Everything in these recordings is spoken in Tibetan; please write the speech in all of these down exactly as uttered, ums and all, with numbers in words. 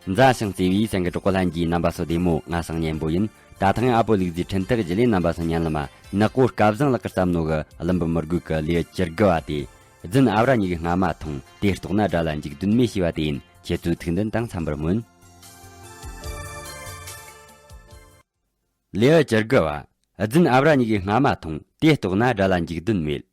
མཛའ་ཞིང་བརྩེ་བའི་སེང་གེ་གྲོགས་པོ་ལྷན་རྒྱས། རྣམ་པ་ཚོ་བདེ་མོ། ང་སང་སྙན་པོ་ཡིན། ད་ཐེངས་ཨ་པོ་ལུག་རྫིའི་འཕྲིན་སྟེགས་བརྒྱུད་ལས་རྣམ་པ་ཚོ་ཉན་ལ་མ། ནག་པོ་སྐལ་བཟང་ལགས་ཀྱིས་བརྩམས་ནོ་གི་ཀླུ་འབུམ་མི་རྒོད་ཀྱི་ལེའུ་བཅུ་དགུ་བ་དེ། རྫུན་ཨ་བྲ་གཉིས་ཀྱི་རྔ་མ་ཐུང་། དེ་བཏོག་ན་དགྲ་ལ་འཇིགས་དོན་མེད་ཞེས་པ་དེ་ཡིན། ཁྱེད་ཚོས་ཐུགས་འདུན་དང་འཚམ་པར་སྨོན། ལེའུ་བཅུ་དགུ་བ། རྫུན་ཨ་བྲ་གཉིས་ཀྱི་རྔ་མ་ཐུང་། དེ་བཏོག་ན་དགྲ་ལ་འཇིགས་དོན་མེད།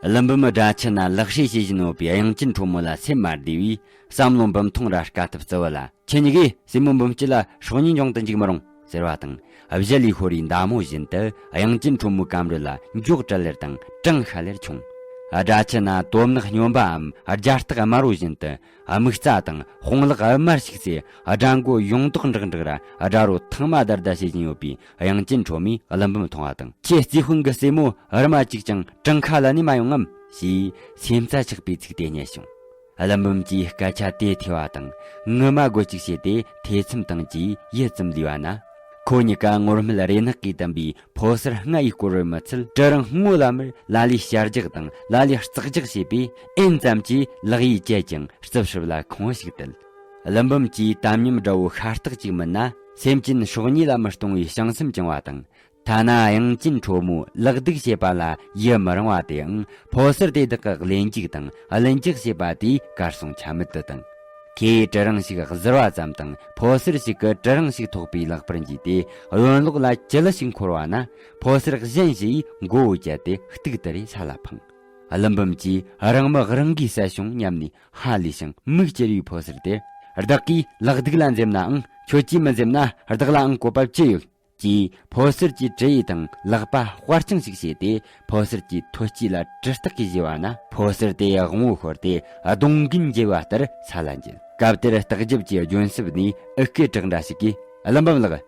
ཀླུ་འབུམ་དགྲ་ཆུ་ན་ལག་ཧྲེ་བྱེད་བཞིན་ཡོད་པའི་དབྱངས་ཅན་ཁྲོ་མོ་ལ་སེམས་མ་བདེ་བས། བསམ་བློ་འབུམ་ཐུང་ར་དཀའ་ཐུབ་རྩི་བ་ལ། ཁྱེད་གཉིས་ཀས་སྲས་མོ་འབུམ་སྐྱིད་ལ་སྲོག་ཉེན་འབྱུང་དུ་འཇུག་མི་རུང་ཟེར་བ་དང་། གཞུ་ལུས་ཤོར་བའི་མདའ་མོ་བཞིན་དུ་དབྱངས་ཅན་ཁྲོ་མོའི་གམ་རུ་ལ་མགྱོགས་དྲགས་ལེར་དང་གྲང་ཤ་ལེར་མཆོངས། དགྲ་ཆུ་ན་དོམ་ནག་སྨྱོན་པའམ་རྒྱ་སྟག་དམར་བོ་བཞིན་དུ། དམིགས་རྩ་དང་དཔུང་ལག་དམར་ཞིག་སེ། དགྲ་མགོ་ཡོངས་རྡོག་འགྲག་འགྲག་ར། དགྲ་རོ་ཐང་མ་བརྡར་བརྡར་བྱེད་བཞིན་ཡོད་པའི་དབྱངས་ཅན་ཁྲོ་མོས་ཀླུ་འབུམ་མཐོང་བ་དང་། ཁྱེད་རྩིས་དཔོན་གྱི་སྲས་མོ་རི་མ་གཅིག་ཀྱང་གྲང་ཁ་ལ་ནི་མ་ཡོང་ངམ་ཞེས་སེམས་རྩ་ཆགས་པའི་ཚིག་དེ་སྙན་བྱུང་། ཀླུ་འབུམ་གྱིས་སྐད་ཆ་དེ་ཐོས་པ་དང་ངུ་མ་དགོད་ཅིག་བྱས་ཏེ་ཐེ་ཚོམ་དང་བཅས་ཡིད་ཙམ་ལུས་པ་ན། ཁོ་གཉིས་ཀ་ངུར་སྨྲིག་རེ་ནག་གིས་བསྡམས་པའི་ཕོ་གསར་ལྔ་ཡི་སྐོར་བར་མི་ཚད། གྲི་རིང་སྔོ་ལ་མར་ལ་ལས་ཞལ་རྒྱག་དང་ལ་ལས་ལྕགས་རྒྱག་བྱས་པས། ཨེན་ཙམ་གྱིས་ལག་ཡིས་བཅད་ཀྱང་རྩིབས་ཧྲིབ་ལ་ཁོང་ཞིག་དེད། ཀླུ་འབུམ་གྱིས་དམ་ཉམས་དགྲ་བོ་ཤ་སྟག་ཅིག་མིན་ན། སེམས་ཅན་སྲོག་ཉེས་ལ་མི་གཏོང་བའི་བྱང་སེམས་བཅངས་པ་དང་། ཐ་ན་དབྱངས་ཅན་ཁྲོ་མོ་ལག་སྡུག་བྱེད་པ་ལ་ཡི་མི་རང་བ་དེའང་ཕོ་གསར་དེ་དག་གི་གླེན་རྒྱུག་དང་གླུ་འཇུག་བྱེད་པ་དེའི་གར་སོང་ཆ་མེད་དུ་བཏང་། ཁོས་གྲི་རིང་ཞིག་གཟིར་བ་ཙམ་དང་ཕོ་གསར་ཞིག་གི་གྲི་རིང་ཞིག་ཐོགས་པའི་ལག་པར་འཇུས་ཏེ། གཡོན་ལོགས་ལ་ཅི་ལི་ཞིག་འཁོར་བ་ན། ཕོ་གསར་གཞན་ཞིག་གིས་མགོ་བོ་བཅད་དེ་གཏུག་ཏུ་རེ་ས་ལ་འཕངས། ཀླུ་འབུམ་གྱིས་རང་མི་རང་གིས་བསད་བྱུང་སྙམ་ནས་ཧ་ལས་ཤིང་མིག་ཅེར་བའི་ཕོ་གསར་དེར། བདག་གིས་ལག་སྡུག་ལ་འཛེམ་ནའང་ཁྱོད་ཀྱིས་མི་འཛེམ་ན་བདག་ལའང་བཀོད་པ་ཅི་ཡོད། ཅེས་ཕོ་གསར་གྱི་གྲི་ཡིས་དང་ལག་པ་དཔར་རྐྱང་ཞིག་བྱས་ཏེ། ཕོ་གསར་གྱི་ཐོད་སྐྱེས་ལ་གྲི་སྟག་གིས་གཞུས་པ་ན། ཕོ་གསར་དེ་དབང་བོ་ཤོར་ཏེ་གདོང་གིན་འགྱེལ་བ་ལྟར་ས་ལ་འགྱེལ། སྐབས་དེར་སྟག་རྒྱབ་ཀྱི་ལྗོན་སྲིབ་ནས་ཨི་ཀེ་བྲག་འདྲ་ཞིག་གིས། ཀླུ་འབུམ་ལགས།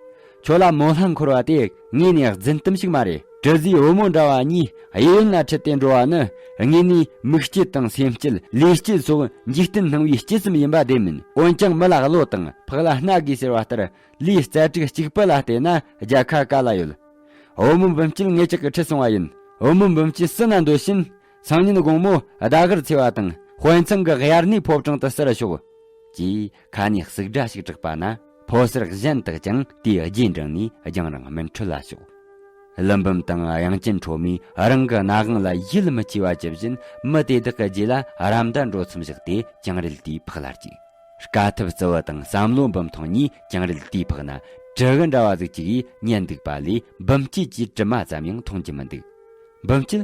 ཁྱོད་ལ་མོ་ལྷ་འཁོར་བ་དེ་ངས་ནས་རྫུན་གཏམ་ཞིག་མ་རེད། གྲུ་ཟིའི་བུ་མོ་འདྲ་བ་གཉིས་གཡས་གཡོན་ལ་ཁྲིད་དེ་འགྲོ་བ་ནི། དངོས་ནས་མིག་སྐྱེད་དང་སེམས་སྐྱེད། ལུས་སྐྱེད་སོགས་འཇིག་རྟེན་སྣང་བའི་སྐྱེད་ཙམ་ཡིན་པ་བདེན་མིན། འོན་ཀྱང་མི་ལ་བློ་དང་ཕག་ལ་སྣ་དགོས་ཟེར་བ་ལྟར། ལུས་རྩལ་སྤྲུགས་གཅིག་པུ་ལ་བལྟས་ན་རྒྱལ་ཁ་ག་ལ་ཡོད། བུ་མོ་འབུམ་སྐྱིད་ངེད་ཅག་གིས་ཁྲིད་སོང་བ་ཡིན། བུ་མོ་འབུམ་སྐྱིད་སྲིད་ན་འདོད་བཞིན། སང་ཉིན་དགོང་མོ་ཟླ་གར་ཚེས་པ་དང་དཔོན་ཚང་གི་དབྱར་གནས་ཕོ་བྲང་དུ་བསུ་རུ་ཤོག་ཅེས་ཁ་ནས་གསུག་སྒྲ་ཞིག་གྲགས་པ་ན། ཕོ་གསར་གཞན་དག་ཀྱང་དེའི་རྗེས་འབྲངས་ནས་རྒྱང་རིང་མུན་ཁྲོད་ལ་ཕྱོགས། ཀླུ་འབུམ་དང་དབྱངས་ཅན་ཁྲོ་མོས་རང་གི་སྣ་དབང་ལ་ཡིད་མི་ཆེས་པ་ཇི་བཞིན། མི་དེ་དག་གི་རྗེས་ལ་ར་མདའ་འགྲོ་མཚམས་བཞག་སྟེ་གྱང་རལ་དེའི་ཕག་ལ་བཅུག་དཀའ་ཐུབ་རྩི་བ་དང་བསམ་བློ་འབུམ་ཐོང་གཉིས་གྱང་རལ་དེའི་ཕག་ན་གྲི་གུ་འདྲ་བ་ཟིག་ཅིག་གིས་ཉན་འདུག་པ་ལས། འབུམ་སྐྱིད་ཀྱི་གྲིབ་མ་ཙམ་ཡང་མཐོང་རྒྱུ་མི་འདུག་འབུམ་སྐྱིད་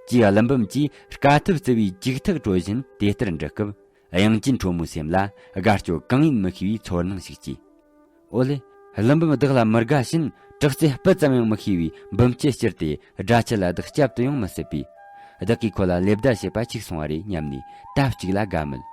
ཀྱིས་ཀླུ་འབུམ་གྱིས་དཀའ་ཐུབ་རྩི་བའི་ཅིག་ཐག་གྲོལ་བཞིན་དེ་ལྟར་འདྲི་སྐབས། དབྱངས་ཅན་ཁྲོ་མོའི་སེམས་ལ་དགའ་སྐྱོ་གང་ཡིན་མི་ཤེས་པའི་ཚོར་སྣང་ཞིག་སྐྱེས། ཨོ་ལེ། ཀླུ་འབུམ་བདག་ལ་མི་དགའ་བཞིན་དྲག་རྩལ་སྤུ་ཙམ་ཡང་མི་ཤེས་པའི་འབུམ་སྐྱིད་སྤྱིར་ཏེ་དགྲ་ཆུ་ལ་བདག་བསྐྱབ་ཏུ་ཡོང་མི་སྲིད་པས། བདག་གིས་ཁོ་ལ་ལེ་བདའ་བྱེད་པ་ཆིག་སོང་བ་རེད་སྙམ་ནས་ད་གཅིག་ལ་དགའ་མོད།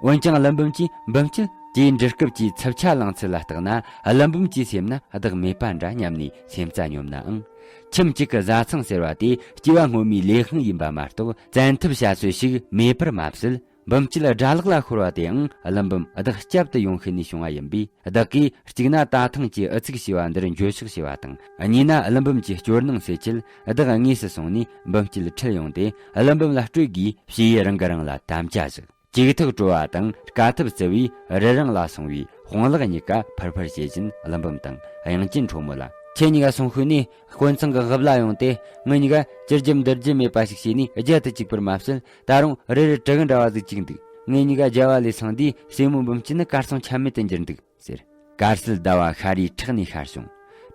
འོན་ཀྱང་ཀླུ་འབུམ་གྱིས་འབུམ་སྐྱིད་ཀྱི་འདྲི་སྐབས་ཀྱི་འཚབ་ཆ་ལངས་ཚུལ་ལ་བརྟགས་ན། ཀླུ་འབུམ་གྱི་སེམས་ན་བདག་མེད་པ་འདྲ་སྙམ་ནས་སེམས་རྩ་སྙོམས་ནའང་། ཁྱིམ་གཅིག་གི་བཟའ་ཚང་ཟེར་བ་དེ་སྐྱེ་བ་སྔོན་མའི་ལས་དབང་ཡིན་པ་མ་གཏོགས། བཙན་ཐབས་བྱ་སྲོལ་ཞིག་མེད་པར་མ་ཟད། འབུམ་སྐྱིད་དགྲ་ལག་ལ་ཤོར་བ་དེའང་ཀླུ་འབུམ་བདག་བསྐྱབ་ཏུ་ཡོང་ཤེས་ནས་བྱུང་བ་ཡིན་པས། བདག་གིས་གཅིག་ན་ད་ཐེངས་ཀྱི་ཨུ་ཚུགས་བྱས་པ་འདིར་འགྱོད་བཤགས་བྱས་པ་དང་། གཉིས་ན་ཀླུ་འབུམ་གྱི་སྐྱོ་སྣང་སེལ་ཆེད་བདག་དངོས་སུ་སོང་ནས་འབུམ་སྐྱིད་ཁྲིད་ཡོང་སྟེ། ཀླུ་འབུམ་ལ་སྤྲོད་དགོས་ཞེས་རང་གིས་རང་ལ་དམ་བཅའ་བཞག་ཅིག་ཐག་གྲོལ་བ་དང་དཀའ་ཐུབ་རྩི་བས་རི་རིང་ལ་སོང་བའི་དཔུང་ལག་གཉིས་ཀ་ཕུར་ཕུར་བྱེད་བཞིན་ཀླུ་འབུམ་དང་དབྱངས་ཅན་ཁྲོ་མོ་ལ། ཁྱེད་གཉིས་ཀ་སོང་ཤུལ་ནས་དཔོན་ཚང་གི་དབུ་བླ་ཡོང་སྟེ། ངེད་གཉིས་ཀ་ཅི་བྱེད་འདི་བྱེད་མེད་པ་ཞིག་བྱས་ནས་རྒྱལ་དུ་བཅུག་པར་མ་ཟད། ད་རུང་རེ་རེ་གྲི་གུ་འདྲ་བ་ཟིག་བཅུག་འདུག་ངེད་གཉིས་ཀ་རྒྱལ་བ་ལས་སོང་དུས་སྲས་མོ་འབུམ་སྐྱིད་ནི་གར་སོང་ཆ་མེད་དུ་འགྱུར་འདུག་ཟེར། དཀར་གསལ་ཟླ་བ་ཤར་རིའི་ཕྲག་ནས་ཤར་བྱུང་།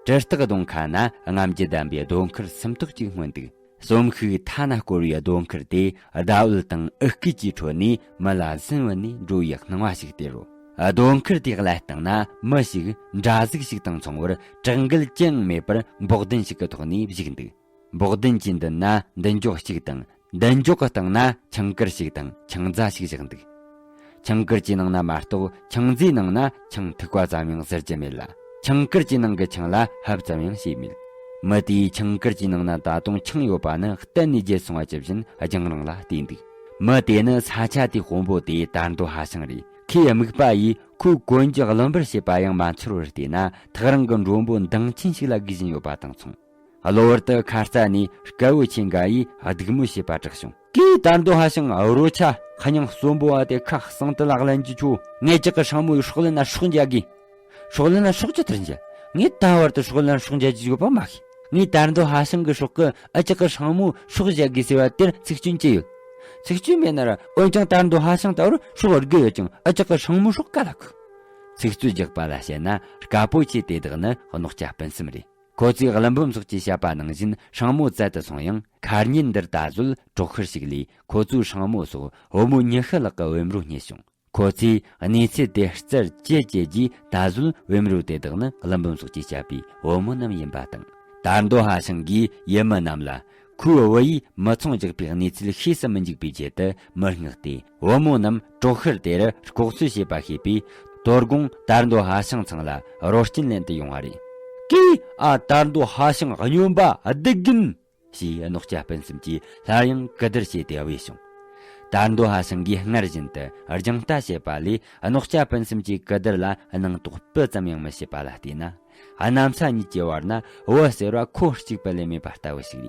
གྲི་སྟག་གདོང་ཁ་ན་རྔམ་གྱིས་བསྡམས་པའི་རྡོ་མཁར་སུམ་ཐོག་ཅིག་མངོན་འདུག་གསོམ་ཤུགས་ཐ་ན་བསྐོར་བའི་རྡོ་མཁར་དེ་ཟླ་འོད་དང་འུ་སྐེད་ཀྱི་ཁྲོད་ནས་མི་ལ་ཟིན་བུ་ནས་འགྲོ་བའི་སྣང་བ་ཞིག་སྟེར་རོ། རྡོ་མཁར་དེ་བརླན་བཏང་ན་མི་ཞིག་འདྲ་གཟུགས་ཤིག་དང་མཚུངས་པར་དྲག་འགུལ་ཅི་ཡང་མེད་པར་འབོག་ལྡན་ཞིག་གི་ཐོག་ནས་བཞུགས་འདུག་འབོག་ལྡན་གྱི་མདུན་ན་མདུན་ཅོག་གཅིག་དང་། མདུན་ཅོག་གི་སྟེང་ན་ཆང་དཀར་ཞིག་དང་ཆང་རྫ་ཞིག་བཞག་འདུག་ཆང་དཀར་གྱི་ནང་ན་མ་གཏོགས་ཆང་རྫའི་ནང་ན་ཆང་ཐིགས་པ་ཙམ་ཡང་ཟེར་རྒྱུ་མེད་ལ། ཆང་དཀར་གྱི་ནང་གི་ཆང་ལ་ཧབ་ཙམ་ཡང་བྱས་མེད། མི་དེས་ཆང་དཀར་གྱི་ནང་ན་ད་དུང་ཆང་ཡོད་པ་ནི་གཏན་ནས་བརྗེད་སོང་བ་ཇི་བཞིན་རྒྱང་རིང་ལ་བལྟས་འདུག་མི་དེ་ནི་ས་ཆ་དེའི་དཔོན་པོ་དེའི་དར་མདོ་ཧ་ཤང་རེད། ཁོའི་རྨིག་པ་ཡིས་ཁོའི་གོན་རྒྱུ་རློན་པར་བྱེད་པ་ཡང་མ་ཚོར་བར་བལྟས་ན། ཐག་རིང་གི་མགྲོན་པོ་འདང་ཆེན་ཞིག་ལ་སྒུག་བཞིན་ཡོད་པ་དང་མཚུངས། གློ་བུར་དུ་ཁ་རྩ་ནས་སྐལ་བོ་ཆེ་འགའ་ཡིས་སྡིགས་དམོད་བྱེད་པ་གྲགས་བྱུང་ ཀི། དར་མདོ་ཧ་ཤང་རོ་ཆ་ཁ་ཉང་གསོན་པོ་བ་དེ་ཁ་གསང་དུ་ལག་ལེན་གྱི་ཆུ། ངས་ཅག་གི་སྲང་མོའི་སྲོག་ལེན་ན་སྲོག་འཇལ་གི། སྲོག་ལེན་ན་སྲོག་ཅི་ལྟར་འཇལ། ངས་ད་བར་དུ་སྲོག་ལེན་ན་སྲོག་འཇལ་གྱི་ཡོད་པ་མ་ཤེས། ངས་དར་མདོ་ཧ་ཤང་གི་སྲོག་གི་ཨ་ཅག་གི་སྲང་མོའི་སྲོག་འཇལ་གི་ཟེར་བ་དེར་ཚིག་སྐྱོན་ཅི་ཡོད། ཚིག་སྐྱོན་མེད་ན་ར་འོན་ཀྱང་དར་མདོ་ཧ་ཤང་ད་བར་སྲོག་དགོས་ཡོད་ཀྱང་ཨ་ཅག་གི་སྲང་མོའི་སྲོག་ག་ལ་ཁུག། ཚིག་རྩོད་རྒྱག་པ་ལ་བཤད་ན་དཀའ་པོ་ཆེ། དེ་དག་ནི་གནོད་སྐྱ་སྤུན་གསུམ་རེད། ཁོ་ཚོས་ཀླུ་འབུམ་སོགས་ཀྱིས་བཤད་པ་ནང་བཞིན་སྲང་མོ་བཙལ་དུ་སོང་ཡང་། ཁ་ཉིན་འདིར་ད་གཟོད་གྲོག་ཤར་ཞིག་ལས་ཁོ་ཚོའི་སྲང་མོ་སོགས་བུ་མོ་ཉི་ཤུ་ལྷག་གི་བུམ་རོ་རྙེད་བྱུང་། ཁོ་ཚོས་གནས་ཚུལ་དེ་རྩད་བཅད་བཅད་རྗེས་ད་གཟོད་བུམ་རོ་དེ་དག་ནི་ཀླུ་འབུམ་སོགས་ཀྱིས་བཤད་པའི་བུ་མོ་རྣམས་ཡིན་པ་དང་། དར་མདོ་ཧ་ཤང་གིས་ཡུལ་མི་རྣམས་ལ། ཁོའི་བུ་ཡིས་མི་ཚང་རྒྱག་པའི་གནས་ཚུལ་ཤེས་སུ་མི་འཇུག་པའི་ཆེད་དུ་མི་མངགས་ཏེ། བུ་མོ་རྣམས་གྲོག་ཤར་དེར་ལྐོག་འཚོལ་བྱེད་པ་ཤེས་པས། དོ་དགོང་དར་མདོ་ཧ་ཤང་ཚང་ལ་རོ་སྐྱིན་ལེན་དུ་ཡོང་བ་རེད། ཀི། ཨ། དར་མདོ་ཧ་ཤང་སྨྱོན་པ་སྡིག་རྒན། ཞེས་གནོད་སྐྱ་སྤུན་གསུམ་གྱིས་སླར་ཡང་གུ་བསྡུར་བྱས་ཏེ་བོས་བྱུང་། དར་མདོ་ཧ་ཤང་གིས་སྔར་བཞིན་དུ་རྒྱང་ལྟ་བྱེད་པ་ལས། གནོད་སྐྱ་སྤུན་གསུམ་གྱི་གུ་བསྡུར་ལ་སྣང་དོགས་སྤུ་ཙམ་ཡང་མི་བྱེད་པ་ལ་བལྟས་ན། གནམ་ས་གཉིས་ཀྱི་བར་ན་བུ་ཟེར་བ་ཁོ་གཅིག་པུ་ལས་མེད་པ་ལྟ་བུ་ཞིག་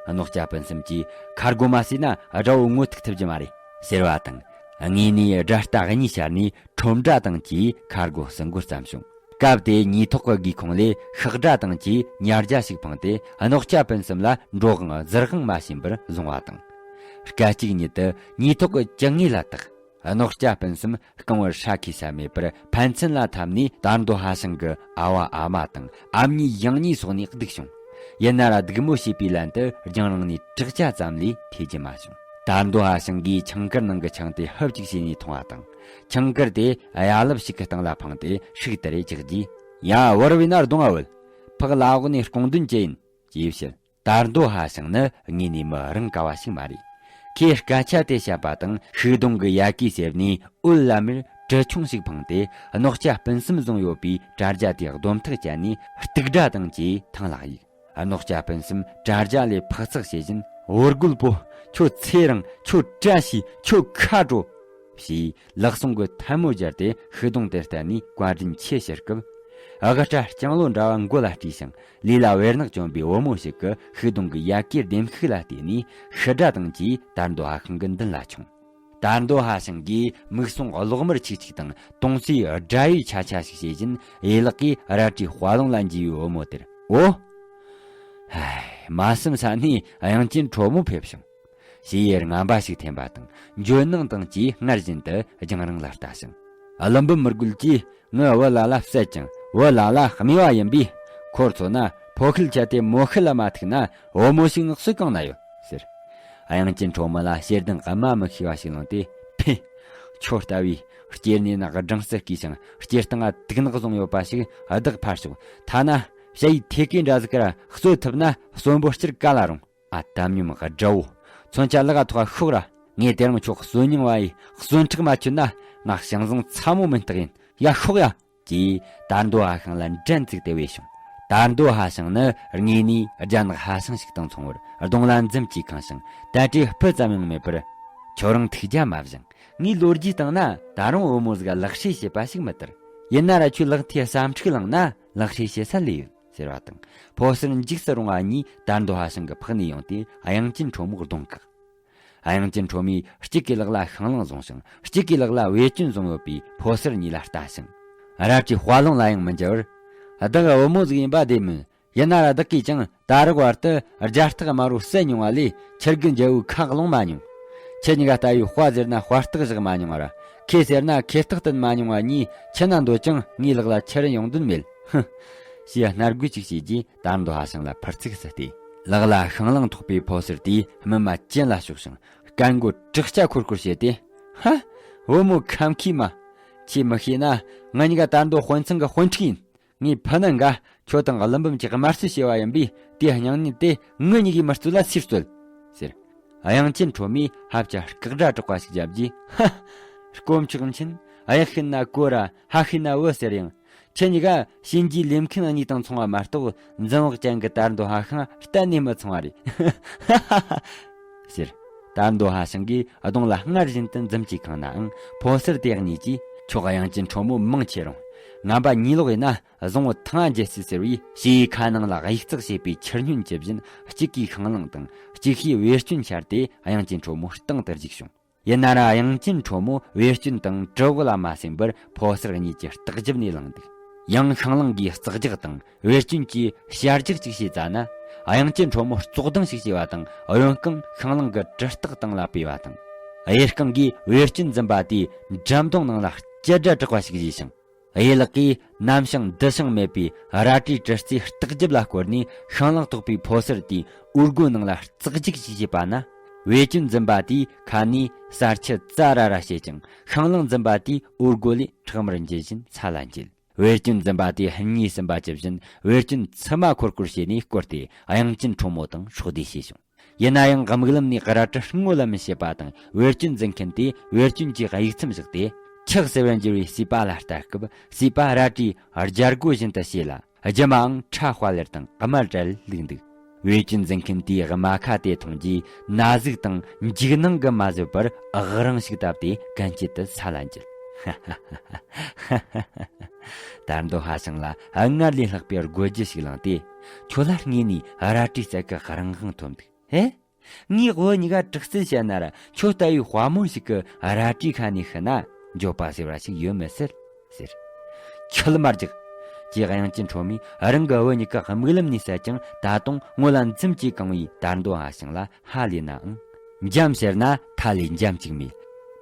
རེད། གནོད་སྐྱ་སྤུན་གསུམ་གྱིས་ཁ་སྒོ་མ་ཟས་ན་དགྲ་བོ་ངོ་ཐུག་ཐུབ་ཀྱི་མ་རེད་ཟེར་བ་དང་། དངོས་ནས་དགྲ་རྟ་གཉིས་ཤར་ནས་ཁྲོམ་དགྲ་དང་བཅས་ཁ་སྒོ་ཟིན་གོ་བརྩམས་བྱུང་། སྐབས་དེ་ཉིས་ཐོག་གི་སྒེའུ་ཁུང་ལས་ཤག་དགྲ་དང་བཅས་ཉ་རྒྱ་ཞིག་འཕངས་ཏེ། གནོད་སྐྱ་སྤུན་གསུམ་ལ་འགྲོ་དབང་གཟུར་དབང་མ་བྱིན་པར་བཟུང་བ་དང་། སྐད་ཅིག་ཉིད་དུ་ཉིས་ཐོག་གི་ཅི་ངོས་ལ་བཏགས། གནོད་སྐྱ་སྤུན་གསུམ་རྐང་བར་ཧྲ་ཁའི་ས་མེད་པར་ཕན་ཚུན་ལ་འཐམས་ནས། དར་མདོ་ཧ་ཤང་གི་ཨ་བ་ཨ་མ་དང་ཨ་མྱེས་ཡང་མྱེས་སོགས་ནས་བསྡིགས་བྱུང་། ཡིན་ན་ར་སྡིགས་མོ་བྱས་པའི་ལན་དུ་རྒྱང་རིང་ནས་བྲག་ཅ་ཙམ་ལས་ཐོས་རྒྱུ་མ་བྱུང་། དར་མདོ་ཧ་ཤང་གིས་ཆང་ཁུར་ནང་གི་ཆང་དེ་ཧུབ་ཅིག་བྱས་ནས་འཐུང་བ་དང་། ཆང་ཁུར་དེ་གཡའ་ལབ་ཞིག་གི་སྟེང་ལ་འཕངས་ཏེ་ཧྲིག་ལྟར་རེ་བཅག་རྗེས། ཡ། བོར་བས་ན་རྡུང་ང་བུད། ཕག་ལ་འོག་ནས་སྐོང་འདོན་ཅི་ཡིན། ཅེས་བཤད། དར་མདོ་ཧ་ཤང་ནི་དངོས་ནས་མི་རང་ག་བ་ཞིག་མ་རེད། ཁོས་སྐད་ཆ་དེ་བཤད་པ་དང་ཤུག་སྡོང་གི་ཡལ་གའི་གསེབ་ནས་འོད་ལམ་མེར་གྲི་ཆུང་ཞིག་འཕངས་ཏེ། གནོད་སྐྱ་སྤུན་གསུམ་བཟུང་ཡོད་པའི་དྲ་རྒྱ་དེ་སྡོམ་ཐག་བཅད་ནས་གཏུག་དགྲ་དང་བཅས་ཐང་ལ་གཡུགས། གནོད་སྐྱ་སྤུན་གསུམ་དྲ་རྒྱ་ལས་འཕག་འཚག་བྱེད་བཞིན། བོར་རྒོད་པོ། ཁྱོད་ཚེ་རིང་། ཁྱོད་བཀྲ་ཤིས། ཁྱོད་ཁ་དྲོ། ཞེས་ལག་ཟུང་གི་ཐལ་མོ་སྦྱར་ཏེ་ཤུག་སྡོང་དེར་བསྟན་ནས་བཀའ་དྲིན་ཆེ་ཞུ་སྐབས། ཨ། ག་སྐྲ་སྤྱང་ལོ་འདྲ་བ་མགོ་ལ་སྤྲས་ཤིང་ལུས་ལ་བེར་ནག་གྱོན་པའི་བུ་མོ་ཞིག་གིས་ཤུག་སྡོང་གི་ཡལ་གའི་ལྡེམ་ཤུགས་ལ་བལྟས་ནས་ཤི་དགྲ་དང་བཅས་དར་མདོ་ཧ་ཤང་གི་མདུན་ལ་མཆོངས། དར་མདོ་ཧ་ཤང་གིས་མིག་ཟུང་གློག་དམར་ཆིག་ཆིག་དང་དུང་སོའི་སྒྲ་ཡི་ཆ་ཆ་ཞིག་བྱེད་བཞིན་ཡི་ལག་གིས་རལ་གྲིའི་དཔའ་ལུང་ལ་འཇུས་པའི་བུ་མོ་དེར། འོ། ཧའི། མ་བསམ་ས་ནས་དབྱངས་ཅན་ཁྲོ་མོ་ཕེབས་བྱུང་། ཞེས་ཡར་ངན་པ་ཞིག་འཐེན་པ་དང་འཇོན་ནང་དང་བཅས་སྔར་བཞིན་དུ་རྒྱང་རིང་ལ་ལྟ་ཞིང་། ཀླུ་འབུམ་མི་རྒོད་ཀྱིས་ངའི་བུ་ལ་ལ་བསད་ཅིང་བུ་ལ་ལ་རྨས་པ་ཡིན་པས། ཁོར་མཚོན་ན་ཕོ་ཤུལ་ཆད་དེ་མོ་ཤུལ་ལ་མ་ཐུག་ན་བུ་མོ་ཞིག་ངག་སོ་གང་ན་ཡོད་ཟེར། དབྱངས་ཅན་ཁྲོ་མོ་ལ་ཞེ་སྡང་ཨ་མ་མི་ཤེས་པ་ཞིག་ལངས་ཏེ། ཕེ། ཁྱོད་ལྟ་བུའི་སྐྱེ་གནས་ན་སྦྲང་རྩི་སྐྱེས་ཤིང་སྐྱེ་སྟེང་ང་དུག་ནག་བཟུང་ཡོད་པ་ཞིག་བདག་ཕར་ཞོག་ཐ་ན་ཞ་ཡི་ཐེ་ཀའི་འདྲ་ཟིག་ག་ར་གསོད་ཐུབ་ན་གསོན་པོ་སྐྱུར་ག་ལ་རུང་། ཨ། དམ་ཉམས་དགྲ་བོ། མཚོན་ཆ་ལག་ག་ཐོགས་ཤོག་ར། ངས་དེ་རིང་ཁྱོད་གསོན་མྱོང་བ་ཡི་གསོན་ཁྲག་མ་ཆུད་ན་ང་ཞང་བཟང་ཚ་མོ་མིན་རྟགས་ཡིན། ཡ། ཤོག་ཡ། ཅེས་དར་མདོ་ཧ་ཤང་ལ་འགྲན་བཙུགས་ཏེ་བོས་བྱུང་། དར་མདོ་ཧ་ཤང་ནི་དངོས་ནས་རྒྱ་ནག་ཧ་ཤང་ཞིག་དང་མཚུངས་པར་གདོང་ལ་འཛུམ་གྱིས་ཁེངས་ཤིང་དལ་བྲེལ་སྤུ་ཙམ་ཡང་མེད་པར། ཁྱོད་རང་ཐུགས་རྒྱལ་མ་བཞེངས། ངས་ལོ་རྒྱུས་སྟེང་ན་ད་རུང་བུ་མོ་ཟིག་ལག་ཤེས་བྱེད་པ་ཞིག་མི་དར། ཡིན་ན་ར་ཁྱོད་ལག་མཐིལ་ཟ་འཕྲུག་བླངས་ན་ལག་ཤེས་བྱེད་ས་ལོས་ཡོད་ཟེར་བ་དང་། ཕོ་གསར་འཇིགས་སུ་རུང་བ་གཉིས་དར་མདོ་ཧ་ཤང་གི་ཕག་ནས་ཡོང་སྟེ་དབྱངས་ཅན་ཁྲོ་མོར་གདོང་བཀག་དབྱངས་ཅན་ཁྲོ་མོས་གཅིག་གི་ལག་ལ་ཤིང་ལང་བཟུང་ཞིང་གཅིག་གི་ལག་ལ་བེ་ཅོན་བཟུང་ཡོད་པའི་ཕོ་གསར་གཉིས་ལ་ལྟ་ཞིང་། རལ་གྲིའི་དཔའ་ལུང་ལ་ཡང་མི་འཇལ་བར། བདག་བུ་མོ་ཟིག་ཡིན་པ་བདེན་མོད། ཡིན་ན་ར་བདག་གིས་ཀྱང་ད་རག་བར་དུ་རྒྱ་སྟག་དམར་བོ་བསད་མྱོང་བ་ལས་ཁྱི་རྒན་རྒྱལ་བོའི་ཁ་བླངས་མ་མྱོང་། ཁྱེད་གཉིས་ཀ་ལྟ་བུའི་དཔའ་ཟེར་ན་དཔའ་རྟགས་བཞག་མ་མྱོང་བར། ཁེ་ཟེར་ན་ཁེ་རྟགས་བསྟན་མ་མྱོང་བ་གཉིས་ཁྱི་ན་འདོད་ཀྱང་ངའི་ལག་ལ་ཁྱི་རུ་ཡོང་དོན་མེད། ཧུ། ཞེས་སྣ་དགོད་ཅིག་བྱས་རྗེས་དར་མདོ་ཧ་ཤང་ལ་ཕར་ཚིགས་སུ་བལྟས། ལག་ལ་ཤིང་ལང་ཐོགས་པའི་ཕོ་གསར་དེས་སྨིན་མ་གྱེན་ལ་ཕྱོགས་ཤིང་། སྐད་མགོ་དྲག་སྐྱ་འཁོར་འཁོར་བྱས་ཏེ། ཧ། བུ་མོ་ཁམ་ཁའི་མ། ཁྱེད་མི་ཤེས་ན་ང་གཉིས་ཀ་དར་མདོ་དཔོན་ཚང་གི་དཔོན་ཕྲུག་ཡིན། ངའི་ཕུ་ནུ་འགའ་ཁྱོད་དང་ཀླུ་འབུམ་གྱིས་དམར་གསོད་བྱས་པ་ཡིན་པས་དེའི་སྙིང་ཉེ་དེ་ངུ་གཉིས་ཀྱིས་མི་རྩོད་ལ་སུས་རྩོད། ཟེར། དབྱངས་ཅན་ཁྲོ་མོས་ཧབ་ཆ་སྐག་སྒྲ་གྲགས་པ་ཞིག་བརྒྱབ་རྗེས། ཧ། དཀོན་མཆོག་མཁྱེན། གཡག་ཤི་ན་ཀོ་ར་ཧ་ཤི་ན་བུ་ཟེར་ཡང་། ཁྱེད་གཉིས་ཀ་གཤིན་རྗེའི་ལས་མཁན་གཉིས་དང་མཚུངས་པ་མ་གཏོགས་འཛིན་བག་ཅན་གྱི་དར་མདོ་ཧ་ཤང་གཏན་ནས་མི་མཚུངས་པ་རེད། ཟེར། དར་མདོ་ཧ་ཤང་གིས་གདོང་ལ་སྔར་བཞིན་དུ་འཛུམ་གྱིས་ཁེངས་ནའང་ཕོ་གསར་དེ་གཉིས་ཀྱིས་ཁྱོད་དབྱངས་ཅན་ཁྲོ་མོ་མང་ཆེ་རུང་ ངན་པ་ཉིས་ལོག་ཡིན་ན་བཟང་བོ་ཐང་འགྱེལ་སྲིད་ཟེར་བས། ཞེས་ཁ་ནང་ལ་གཡུག་ཚགས་བྱས་པའི་ཆུ་སྙོན་གྱི་བཞིན་གཅིག་གིས་ཤིང་ལང་དང་གཅིག་ཤེས་བེར་སྐྱོན་ཤར་ཏེ། དབྱངས་ཅན་ཁྲོ་མོ་སྟེང་དུ་འཇུག་བྱུང་། ཡིན་ན་ར་དབྱངས་ཅན་ཁྲོ་མོ་བེར་སྐྱོན་དང་གྲི་འོག་ལ་མ་སེམས་པར་ཕོ་གསར་གཉིས་ཀྱི་ལྟག་རྒྱབ་ནས་ལངས་འདུག། ཡང་ཤིང་ལང་གིས་ལྕགས་རྒྱག་དང་བེར་སྐྱོན་གྱིས་ཞལ་རྒྱག་ཅིག་བྱས་ཙ་ན། དབྱངས་ཅན་ཁྲོ་མོ་ཙོག་ལྡང་ཞིག་བྱས་པ་དང་། གཡོན་རྐང་ཤིང་ལང་གི་གྲི་ལྟག་སྟེང་ལ་སྤོས་པ་དང་། གཡས་རྐང་གིས་བེར་སྐྱོན་འཛིན་པ་དེའི་འགྲམ་གདོང་ནང་ལ་སྐྱ་སྒྲ་གྲག་པ་ཞིག་བྱས་ཤིང་། གཡས་ལག་གིས་ནམ་ཞིང་འདི་ཞིང་མེད་པའི་རལ་གྲིའི་གྲི་རྩེ་ལྟག་རྒྱབ་ལ་བསྐོར་ནས། ཤིང་ལང་གཏོགས་པའི་ཕོ་གསར་དེའི་ཨོལ་སྒོ་ནང་ལ་ཙག་ཅིག་ཅིག་བྱས་པ་ན། བེར་སྐྱོན་འཛིན་པ་དེའི་ཁ་ནས་གསར་ཆུ་ཙ་ར་ར་བྱེད་ཅིང་། ཤིང་ལང་འཛིན་པ་དེའི་ཨོལ་སྒོ་ལས་ཁྲག་དམར་འབྱིན་བཞིན་ས་ལ་འགྱེལ། བེར་སྐྱོན་འཛིན་པ་དེ་གཉིས་ཟིན་པ་ཇི་བཞིན་བེར་སྐྱོན་ཚུབ་མ་འཁོར་འཁོར་བྱས་ནས་བསྐོར་ཏེ། དབྱངས་ཅན་ཁྲོ་མོ་དང་སྲོག་བསྡོས་བྱས་བྱུང་། ཡིན་ན་ཡང་དམིགས་ལམ་ནས་རལ་གྲི་སྔོ་ལ་མི་བྱེད་པ་དང་། བེར་སྐྱོན་འཛིན་མཁན་དེས་བེར་སྐྱོན་གྱི་གཡུག་མཚམས་བཞག་སྟེ། ཁྲག་སེར་བར་འགྱུར་བའི་སྲིད་པ་ལ་ལྟ་སྐབས། སྲིད་པ་རལ་གྲིའི་རྒྱལ་སྒོ་བཞིན་དུ་ཕྱེ་ལ། རྒྱུ་མའང་ཁྲ་དཔའ་ལེར་དང་དམར་བྲལ་ལུགས་འདུག། བེར་སྐྱོན་འཛིན་མཁན་དེའི་རྨ་ཁ་དེ་མཐོང་རྗེས་ན་ཟུག་དང་འཇིགས་སྣང་གིས་མ་བཟོད་པར་ཨག་རང་ཞིག་བཏབ་སྟེ་གན་རྐྱལ་དུ་ས་ལ་འགྱེལ། དར་མདོ་ཧ་ཤང་ལ་སྔར་ལས་ལྷག་པའི་དགོད་རྒྱུ་ཞིག་ལངས་ཏེ། ཁྱོད་ལ་དངོས་ནས་རལ་གྲིའི་རྩལ་གྱི་རང་དབང་ཐོབ་འདུག། ཧེ། ངས་བུ་གཉིས་ཀ་དྲག་རྩལ་བཤད་ན་ར། ཁྱོད་ལྟ་བུའི་དཔའ་མོ་ཞིག་གི་རལ་གྲིའི་ཁ་ནས་ཤི་ན་འགྱོད་པ་ཟེར་བ་ཞིག་ཡོད་མི་སྲིད་ཟེར། ཁྱོད་མ་རྒྱག། ཅེས་དབྱངས་ཅན་ཁྲོ་མོས་རང་གི་བུ་གཉིས་ཀ་དམིགས་ལམ་ནས་བསད་ཀྱང་། ད་དུང་ངོ་ལ་འཛུམ་གྱིས་གང་བའི་དར་མདོ་ཧ་ཤང་ལ་ཧ་ལས་ནའང་། འཇམ་ཟེར་ན་ཐ་ལས་འཇམ་གཅིག་མེད།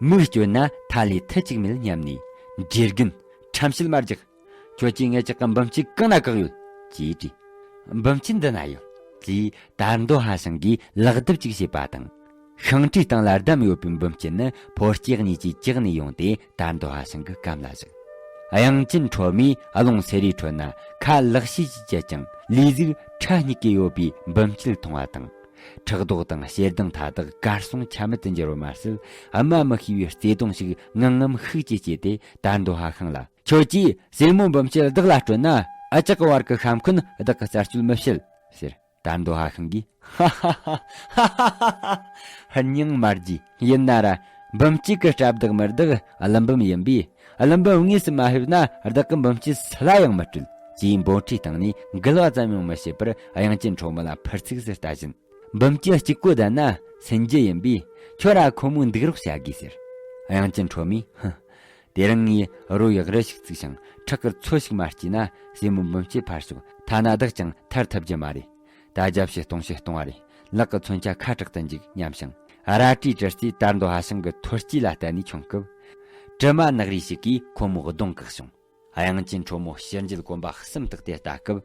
མིག་སྐྱོ་ན་ཐ་ལས་མཐུ་གཅིག་མེད་སྙམ་ནས། འདྲེ་རྒན། ཁྲམ་བཤད་མ་རྒྱག། ཁྱོད་ཀྱིས་ངེད་ཅག་གི་འབུམ་སྐྱིད་གང་ན་བཀག་ཡོད། ཅེས་དྲིས། འབུམ་སྐྱིད་འདི་ན་ཡོད། ཅེས་དར་མདོ་ཧ་ཤང་གིས་ལག་རྡེབ་ཅིག་བྱས་པ་དང་། ཤིང་ཁྲིའི་སྟེང་ལ་བསྡམས་ཡོད་པའི་འབུམ་སྐྱིད་ནི་ཕོ་སྐྱེས་གཉིས་ཀྱིས་བཅག་ནས་ཡོང་སྟེ་དར་མདོ་ཧ་ཤང་གི་གམ་ལ་བཞག། དབྱངས་ཅན་ཁྲོ་མོས་རླུང་སེ་རའི་ཁྲོད་ན་ཁ་ལག་ཤེས་ཀྱིས་བཅད་ཅིང་། ལུས་གཟུགས་ཁྲ་སྙིགས་ཀྱིས་གཡོ་བའི་འབུམ་སྐྱིད་མཐོང་བ་དང་། ཕྲག་དོག་དང་ཞེ་སྡང་མཐའ་དག་གར་སོང་ཆ་མེད་དུ་འགྱུར་བ་མ་ཟད། སྨྲ་མི་ཤེས་པའི་བརྩེ་དུང་ཞིག་ངང་ངམ་ཤུགས་ཀྱིས་སྐྱེས་ཏེ་དར་མདོ་ཧ་ཤང་ལ། ཁྱོད་ཀྱིས་སྲས་མོ་འབུམ་སྐྱིད་བདག་ལ་སྤྲོད་ན། འུ་ཅག་གི་བར་གྱི་ཤ་འཁོན་བདག་གིས་རྩད་གཅོད་མི་བྱེད་ཟེར། དར་མདོ་ཧ་ཤང་གིས། ཧ་ཧ་ཧ། སྙིང་མ་རྗེ། ཡིན་ན་ར་འབུམ་སྐྱིད་ཀྱི་སྐྲ་བདག་མི་བདག་ཀླུ་འབུམ་ཡིན་པས། ཀླུ་འབུམ་དངོས་སུ་མ་ཕེབས་ན་བདག་གིས་འབུམ་སྐྱིད་སུ་ལ་ཡང་མི་སྤྲོད། ཅེས་འབོད་སྒྲའི་སྟེང་ནས་འགུལ་བ་ཙམ་ཡང་མི་བྱེད་པར་དབྱངས་ཅན་ཁྲོ་མོ་ལ་ཕུར་ཚུགས་སུ་ལྟ་བཞིན། འབུམ་སྐྱིད་གཅིག་པོ་བསྡད་ན་སུན་རྒྱུ་ཡིན་པས། ཁྱོད་ར་ཁོ་མོའི་འདུག་རོགས་བྱ་དགོས་ཟེར། དབྱངས་ཅན་ཁྲོ་མོས། ཧུ། དེ་རིང་ངས་རོ་ཡི་རི་ཞིག་བརྩིགས་ཤིང་ཁྲག་གི་མཚོ་ཞིག་མ་སྐྱེས་ན་སྲས་མོ་འབུམ་སྐྱིད་ཕར་ཞོག། ཐ་ན་བདག་ཀྱང་ཐར་ཐུབ་རྒྱུ་མ་རེད། ད་རྒྱབ་བྱེད་གཏོང་བྱེད་གཏོང་བ་རེད། ལག་གི་མཚོན་ཆ་ཁ་གྲག་ཏུ་འཇུག་སྙམ་ཞིང་། རལ་གྲིའི་གྲི་རྩེས་དར་མདོ་ཧ་ཤང་གི་ཐོལ་སྐྱེས་ལ་གཏད་ནས་མཆོངས་སྐབས། དྲི་མ་ནག་རིས་ཤིག་གིས་ཁོ་མོའི་གདོང་བཀག་བྱུང་། དབྱངས་ཅན་ཁྲོ་མོ་ཕྱི་འགྱེལ་གོམ་པ་གསུམ་བཏེགས་ཏེ་ལྟ་སྐབས།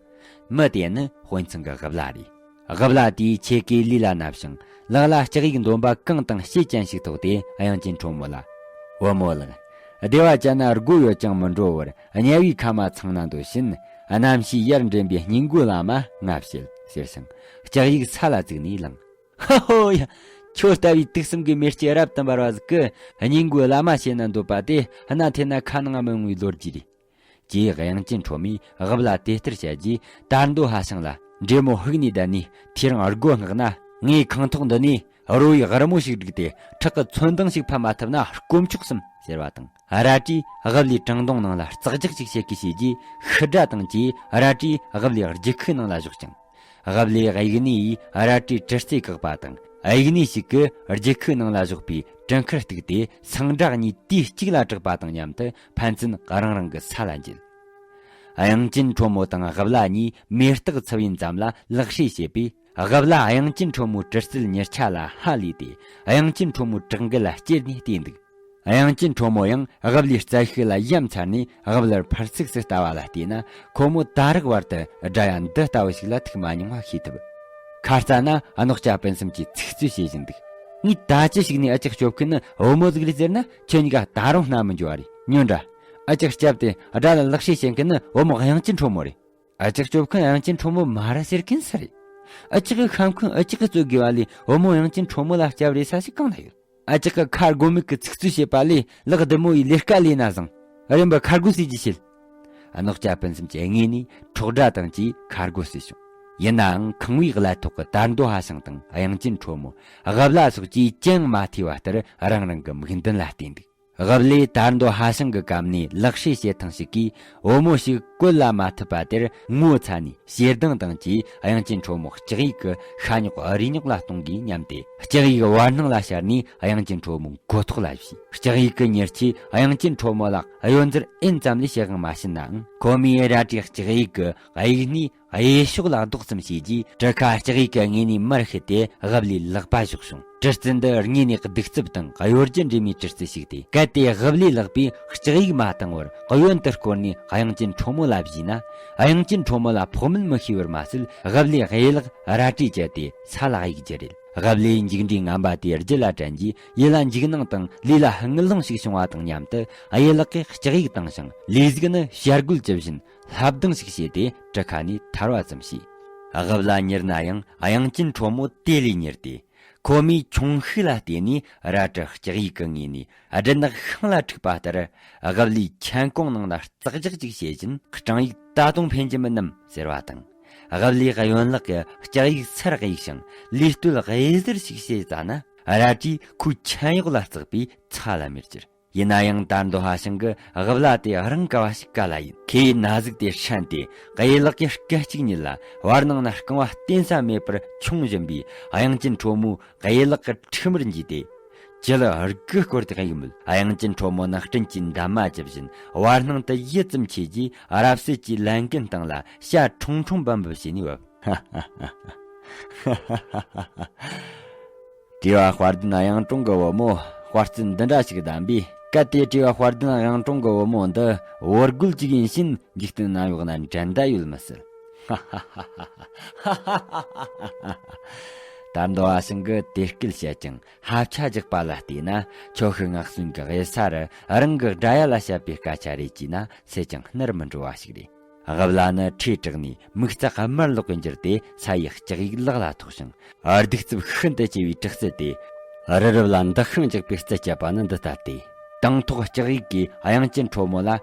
མི་དེ་ནི་དཔེ་མཚོན་གྱི་ཝ་ལ་རེད། ཝ་ལ་དེས་ཆེ་གེ་ལི་ལ་མནབས་ཤིང་། ལག་ལ་ལྕགས་ཡིག་འདོན་པ་གང་དང་ཤེད་ཅན་ཞིག་ཐོགས་ཏེ་དབྱངས་ཅན་ཁྲོ་མོ་ལ། བུ་མོ་ལགས། བདེ་བ་ཅན་ན་སྒོ་ཡོད་ཀྱང་མི་འགྲོ་བར། དམྱལ་བའི་ཁ་མ་ཚང་ན་འདོད་བཞིན། རྣམ་ཤེས་ཡར་འདྲེན་པའི་སྙིང་མགོ་བླ་མ་ང་བྱེད་ཟེར་ཞིང་ལྕགས་ཡིག་ས་ལ་བཙུགས་ནས་ལངས། ཧ་ཧོ་ཡ། ཁྱོད་ལྟ་བུའི་དུག་གསུམ་གྱི་མེ་ལྕེ་རབ་ཏུ་འབར་བ་ཟིག་གིས་སྙིང་མགོའི་བླ་མ་བྱེད་ན་འདོད་པ་དེ། གནའ་དེ་ན་ཁ་ནང་མི་ཡོང་བའི་ལོ་རྒྱུས་རེད། ཅེས་དབྱངས་ཅན་ཁྲོ་མོས་ཝ་ལ་དེ་ལྟར་བཤད་རྗེས། དར་མདོ་ཧ་ཤང་ལ། འདྲེ་མོ་ཧུག་ནས་བསྡད་ནས་ཐེའུ་རང་སྒོ་མངགས་ན། ངས་ཁང་ཐོག་འདི་ནས་རོ་ཡི་རི་མོ་ཞིག་བསྒྲིགས་ཏེ་ཁྲག་གི་མཚོན་མདངས་ཤིག་ཕབ་མ་ཐུབ་ན་དཀོན་མཆོག་གསུམ་ཟེར་བ་དང་། རལ་གྲིས་ཝ་ལའི་བྲང་གདོང་ནང་ལ་ཙག་ཅག་ཅིག་བྱེད་ཀྱི་བྱས་རྗེས། ཤི་དགྲ་དང་བཅས་རལ་གྲིས་ཝ་ལའི་རྒྱུག་ཁུག་ནང་ལ་བཞག་ཅིང་། ཝ་ལའི་དབྱིག་ནས་ཡིས་རལ་གྲིའི་གྲི་རྩེ་བཀག་པ་དང་། དབྱིག་ནས་ཞིག་གིས་རྒྱུག་ཁུག་ནང་ལ་བཞག་པའི་གྲི་མཁུར་གཏུགས་ཏེ། སང་དགྲ་གཉིས་དུས་གཅིག་ལ་གྲགས་པ་དང་མཉམ་དུ་ཕན་ཚུན་རང་རང་གི་ས་ལ་འགྱེལ། དབྱངས་ཅན་ཁྲོ་མོ་དང་ཝ་ལ་གཉིས་མེ་སྟག་འཚུབ་པའི་མཚམས་ལ་ལག་ཧྲེ་བྱས་པས། ཝ་ལ་དབྱངས་ཅན་ཁྲོ་མོའི་གྲི་རྩལ་མྱུར་ཆ་ལ་ཧ་ལས་ཏེ། དབྱངས་ཅན་ཁྲོ་མོའི་བྲག་འགུལ་ལ་ཅེར་ནས་བལྟས་འདུག། དབྱངས་ཅན་ཁྲོ་མོ་ཡང་ཝ་ལའི་རྩལ་ཤུགས་ལ་ཡ་མཚར་ནས། ཝ་ལར་ཕར་ཚུགས་སུ་ལྟ་བ་ལ་བལྟས་ན། ཁོ་མོ་ད་རག་བར་དུ་དགྲ་ཡ་འདི་ལྟ་བུ་ཞིག་ལ་ཐུག་མ་མྱོང་བ་ཤེས་ཐུབ། ཁ་རྩ་ན་ཨ་ནོག་ཅ་སྤུན་གསུམ་གྱིས་ཚིག་རྩུབ་བྱེད་བཞིན་འདུག། ངས་ད་ཅི་ཞིག་ནས་ཨ་ཅག་སྐྱོབ་མཁན་ནི་བུ་མོ་ཟིག་རེད་ཟེར་ན། ཁྱེད་གཉིས་ཀ་ད་རུང་སྣ་མི་འཇོག་བ་རེད། ཉོན་དྲ། ཨ་ཅག་སྐྱབས་ཏེ་དགྲ་ལ་ལག་ཤེས་བྱེད་མཁན་ནི་བུ་མོ་དབྱངས་ཅན་ཁྲོ་མོ་རེད། ཨ་ཅག་སྐྱོབ་མཁན་དབྱངས་ཅན་ཁྲོ་མོ་མ་ར་ཟེར་མཁན་སུ་རེད། ཨ་ཅག་གི་ཤ་འཁོན་ཨ་ཅག་གི་རྩོད་དགོས་པ་ལས། བུ་མོ་དབྱངས་ཅན་ཁྲོ་མོ་ལ་སྐྱབས་རེ་ས་ཞིག་གང་ན་ཡོད། ཨ་ཅག་གི་ཁ་དགོས་མེད་ཀྱི་ཚིག་རྩུབ་བྱེད་པ་ལས། ལག་བདུད་མོ་ཡི་ལས་ཀ་ལས་ན་བཟང་། རིམ་པ་ཁ་དགོས་ཟེར་གྱི་བྱེད། ཨ་ནོག་ཅ་སྤུན་གསུམ་གྱི་ངོས་ནས་ཁྲོག་སྒྲ་དང་བཅས་ཁ་དགོས་ཟེར་བྱུང་། ཡིན་ནའང་ཁང་བའི་ཀླད་ཐོག་གི་དར་མདོ་ཧ་ཤང་དང་དབྱངས་ཅན་ཁྲོ་མོ། ཝ་ལ་སོགས་ཀྱིས་ཅི་ཡང་མ་ཐོས་པ་ལྟར་རང་རང་གི་མིག་མདུན་ལ་བལྟས་འདུག། ཨ། ཝབ་ལེ་དར་མདོ་ཧ་ཤང་གི་སྐབས་ནས་ལག་ཧྲིལ་བྱེད་ཐེངས་ཤིག་གིས་བུ་མོ་ཞིག་བཀོལ་ལ་མ་ཐུབ་པ་དེར་ངོ་ཚ་ནས་ཞེ་སྡང་དང་བཅས་དབྱངས་ཅན་ཁྲོ་མོ་ལྕགས་ཡིག་གི་ཤ་ཉོག་རུས་ཉོག་ལ་གཏོང་གིས་སྙམ་སྟེ་ལྕགས་ཡིག་བར་སྣང་ལ་ཤར་ནས་དབྱངས་ཅན་ཁྲོ་མོ་མགོ་ཐོག་ལ་བཞེས། ལྕགས་ཡིག་གི་མྱི་ལྕེ་དབྱངས་ཅན་ཁྲོ་མོ་ལ་གཡོ་འཛུལ་ཨིན་ཙམ་ལས་བྱེད་དབང་མ་བྱིན་ནའང་ཁོ་མོས་རལ་གྲིའི་ལྕགས་ཡིག་གི་གཡས་གནས་གཡས་ཕྱོགས་ལ་རྡོག་ཙམ་བྱས་རྗེས་གྲུ་ཁ་ལྕགས་ཡིག་གི་ངོས་ནས་མར་ཤུད་དེ་ཝབ་ལེའི་ལག་པ་ཞོག་བྱུང་། གྲི་རྩལ་འདི་དངོས་ནས་གདུག་རྩུབ་དང་གཡོ་སྒྱུ་འདྲེས་མའི་གྲི་རྩལ་ཞིག་སྟེ། གལ་ཏེ་ཝབ་ལེའི་ལག་པས་ལྕགས་ཡིག་མ་བཏང་བར་གཡོན་དུ་བསྐོར་ནས་དབྱངས་ཅན་ཁྲོ་མོ་ལ་བཞེས་ན། དབྱངས་ཅན་ཁྲོ་མོ་ལ་ཕོག་མིན་མི་ཤེས་པར་མ་ཟད། ཝབ་ལེས་གཡས་ལག་རལ་གྲི་བཅད་དེ་ས་ལ་གཡུག་རྒྱུ་རེད། ཝབ་ལེའི་མཇུག་འབྲས་ངན་པ་དེ་རྒྱུད་ལ་དྲན་རྗེས་ཡིད་ལ་འཇིགས་སྣང་དང་ལུས་ལ་དངུལ་ལོང་ཞིག་བྱུང་བ་དང་མཉམ་དུ་གཡས་ལག་གིས་ལྕགས་ཡིག་བཏང་ཞིང་ལས་གཟུགས་ནི་བྱ་རྒོད་ཇི་བཞིན་ལྷབ་ལྡང་ཞིག་བྱས་ཏེ་གྲུ་ཁ་ནས་ཐར་བ་ཙམ་བྱས། ཝབ་ལེ་མྱུར་ན་ཡང་དབྱངས་ཅན་ཁྲོ་མོ་དེ་ལས་མྱུར་ཏེ། ཁོ་མོའི་ཆུང་ཤུགས་ལ་བརྟེན་ནས་རལ་གྲི་ལྕགས་ཡིག་གི་ངོས་ནས་སྦྲུལ་ནག་ཤིང་ལ་འཁྲིགས་པ་ལྟར་ཝབ་ལེའི་ཁྱབ་ཁོངས་ནང་ལ་ཙག་ཅག་ཅིག་བྱེད་བཞིན། སྤྲང་ཡིག་ད་དུང་ཕན་གྱི་མིན་ནམ་ཟེར་བ་དང་། ཝབ་ལེའི་གཡོན་ལག་གིས་ལྕགས་ཡིག་སར་གཡུགས་ཤིང་ལུས་གཏོད་གཡས་ཟུར་ཞིག་བྱས་ཙ་ན་རལ་གྲིས་ཁོའི་ཁྱམས་གཡོག་ལ་བརྩེགས་པས་ཚ་ལ་མེར་གྱུར། ཡིན་ན་ཡང་དར་མདོ་ཧ་ཤང་གིས་ཝབ་ལེ་དེ་རང་ག་བ་ཞིག་ག་ལ་ཡིན། ཁོའི་ན་ཟུག་དེ་ཧྲན་ཏེ་གཡས་ལག་གིས་སྐད་ཅིག་ཉིད་ལ་བར་སྣང་ན་རྐང་བ་བརྟེན་ས་མེད་པར་མཆོང་བཞིན་པའི་དབྱངས་ཅན་ཁྲོ་མོའི་གཡས་ལག་གི་མཁྲིག་མར་འགྱེས་ཏེ། ཅི་ལ་སྒུག་སྐོར་དེ་གཡུག་མོད། དབྱངས་ཅན་ཁྲོ་མོ་ནག་སྤྲིན་གྱི་འདབ་མ་ཇི་བཞིན་བར་སྣང་དུ་ཡུད་ཙམ་ཆེས་རྗེས་རབ་གསལ་གྱི་ལན་ཀན་སྟེང་ལ་བྱ་ཁྲུང་ཁྲུང་འབབ་འབབ་བྱས་ནས་བབས། བྲེ་བ་དཔལ་ལྡན་གཡུང་དྲུང་གི་བུ་མོ་དཔའ་རྩལ་འདི་འདྲ་ཞིག་ལྡན་པས། གལ་ཏེ་བྲེ་བ་དཔལ་ལྡན་གཡུང་དྲུང་གི་བུ་མོ་འདི་བོར་རྒོལ་ཅིག་ཡིན་ཕྱིན་འཇིག་རྟེན་ནམ་ཡོག་ན་འགྲན་ཟླ་ཡོད་མི་སྲིད། དར་མདོ་ཧ་ཤང་གིས་དེ་སྐད་བཤད་ཀྱང་ཧབ་ཆ་རྒྱག་པ་ལ་བལྟས་ན། ཁྱོ་ཤུག་ངག་གསོན་གྱི་གཡུལ་ས་རུ་རང་གི་དགྲ་ཡ་ལ་བཤད་པའི་སྐད་ཆ་རེད་ཅེ་ན་སུས་ཀྱང་སྣེར་མི་འགྲོ་བ་ཞིག་རེད། ཝབ་ལེ་ནི་ཁྲོས་དྲགས་ནས་མིག་རྩ་དམར་ལོག་གི་འགྱུར་ཏེ་ས་ཡི་ལྕགས་ཡིག་ལག་ལ་ཐོགས་ཤིང་། གདུག་རྩུབ་ཤིན་ཏུ་ཆེ་བའི་དྲག་རྩལ་ཏེ། རི་རབ་ལ་འདེགས་ཤིང་རྒྱུག་པའི་རྩལ་བསྐྱེད་པ་ནི་འདི་ལྟ་སྟེ། དང་ཐོག་ལྕགས་ཡིག་གིས་དབྱངས་ཅན་ཁྲོ་མོ་ལ་བྱ་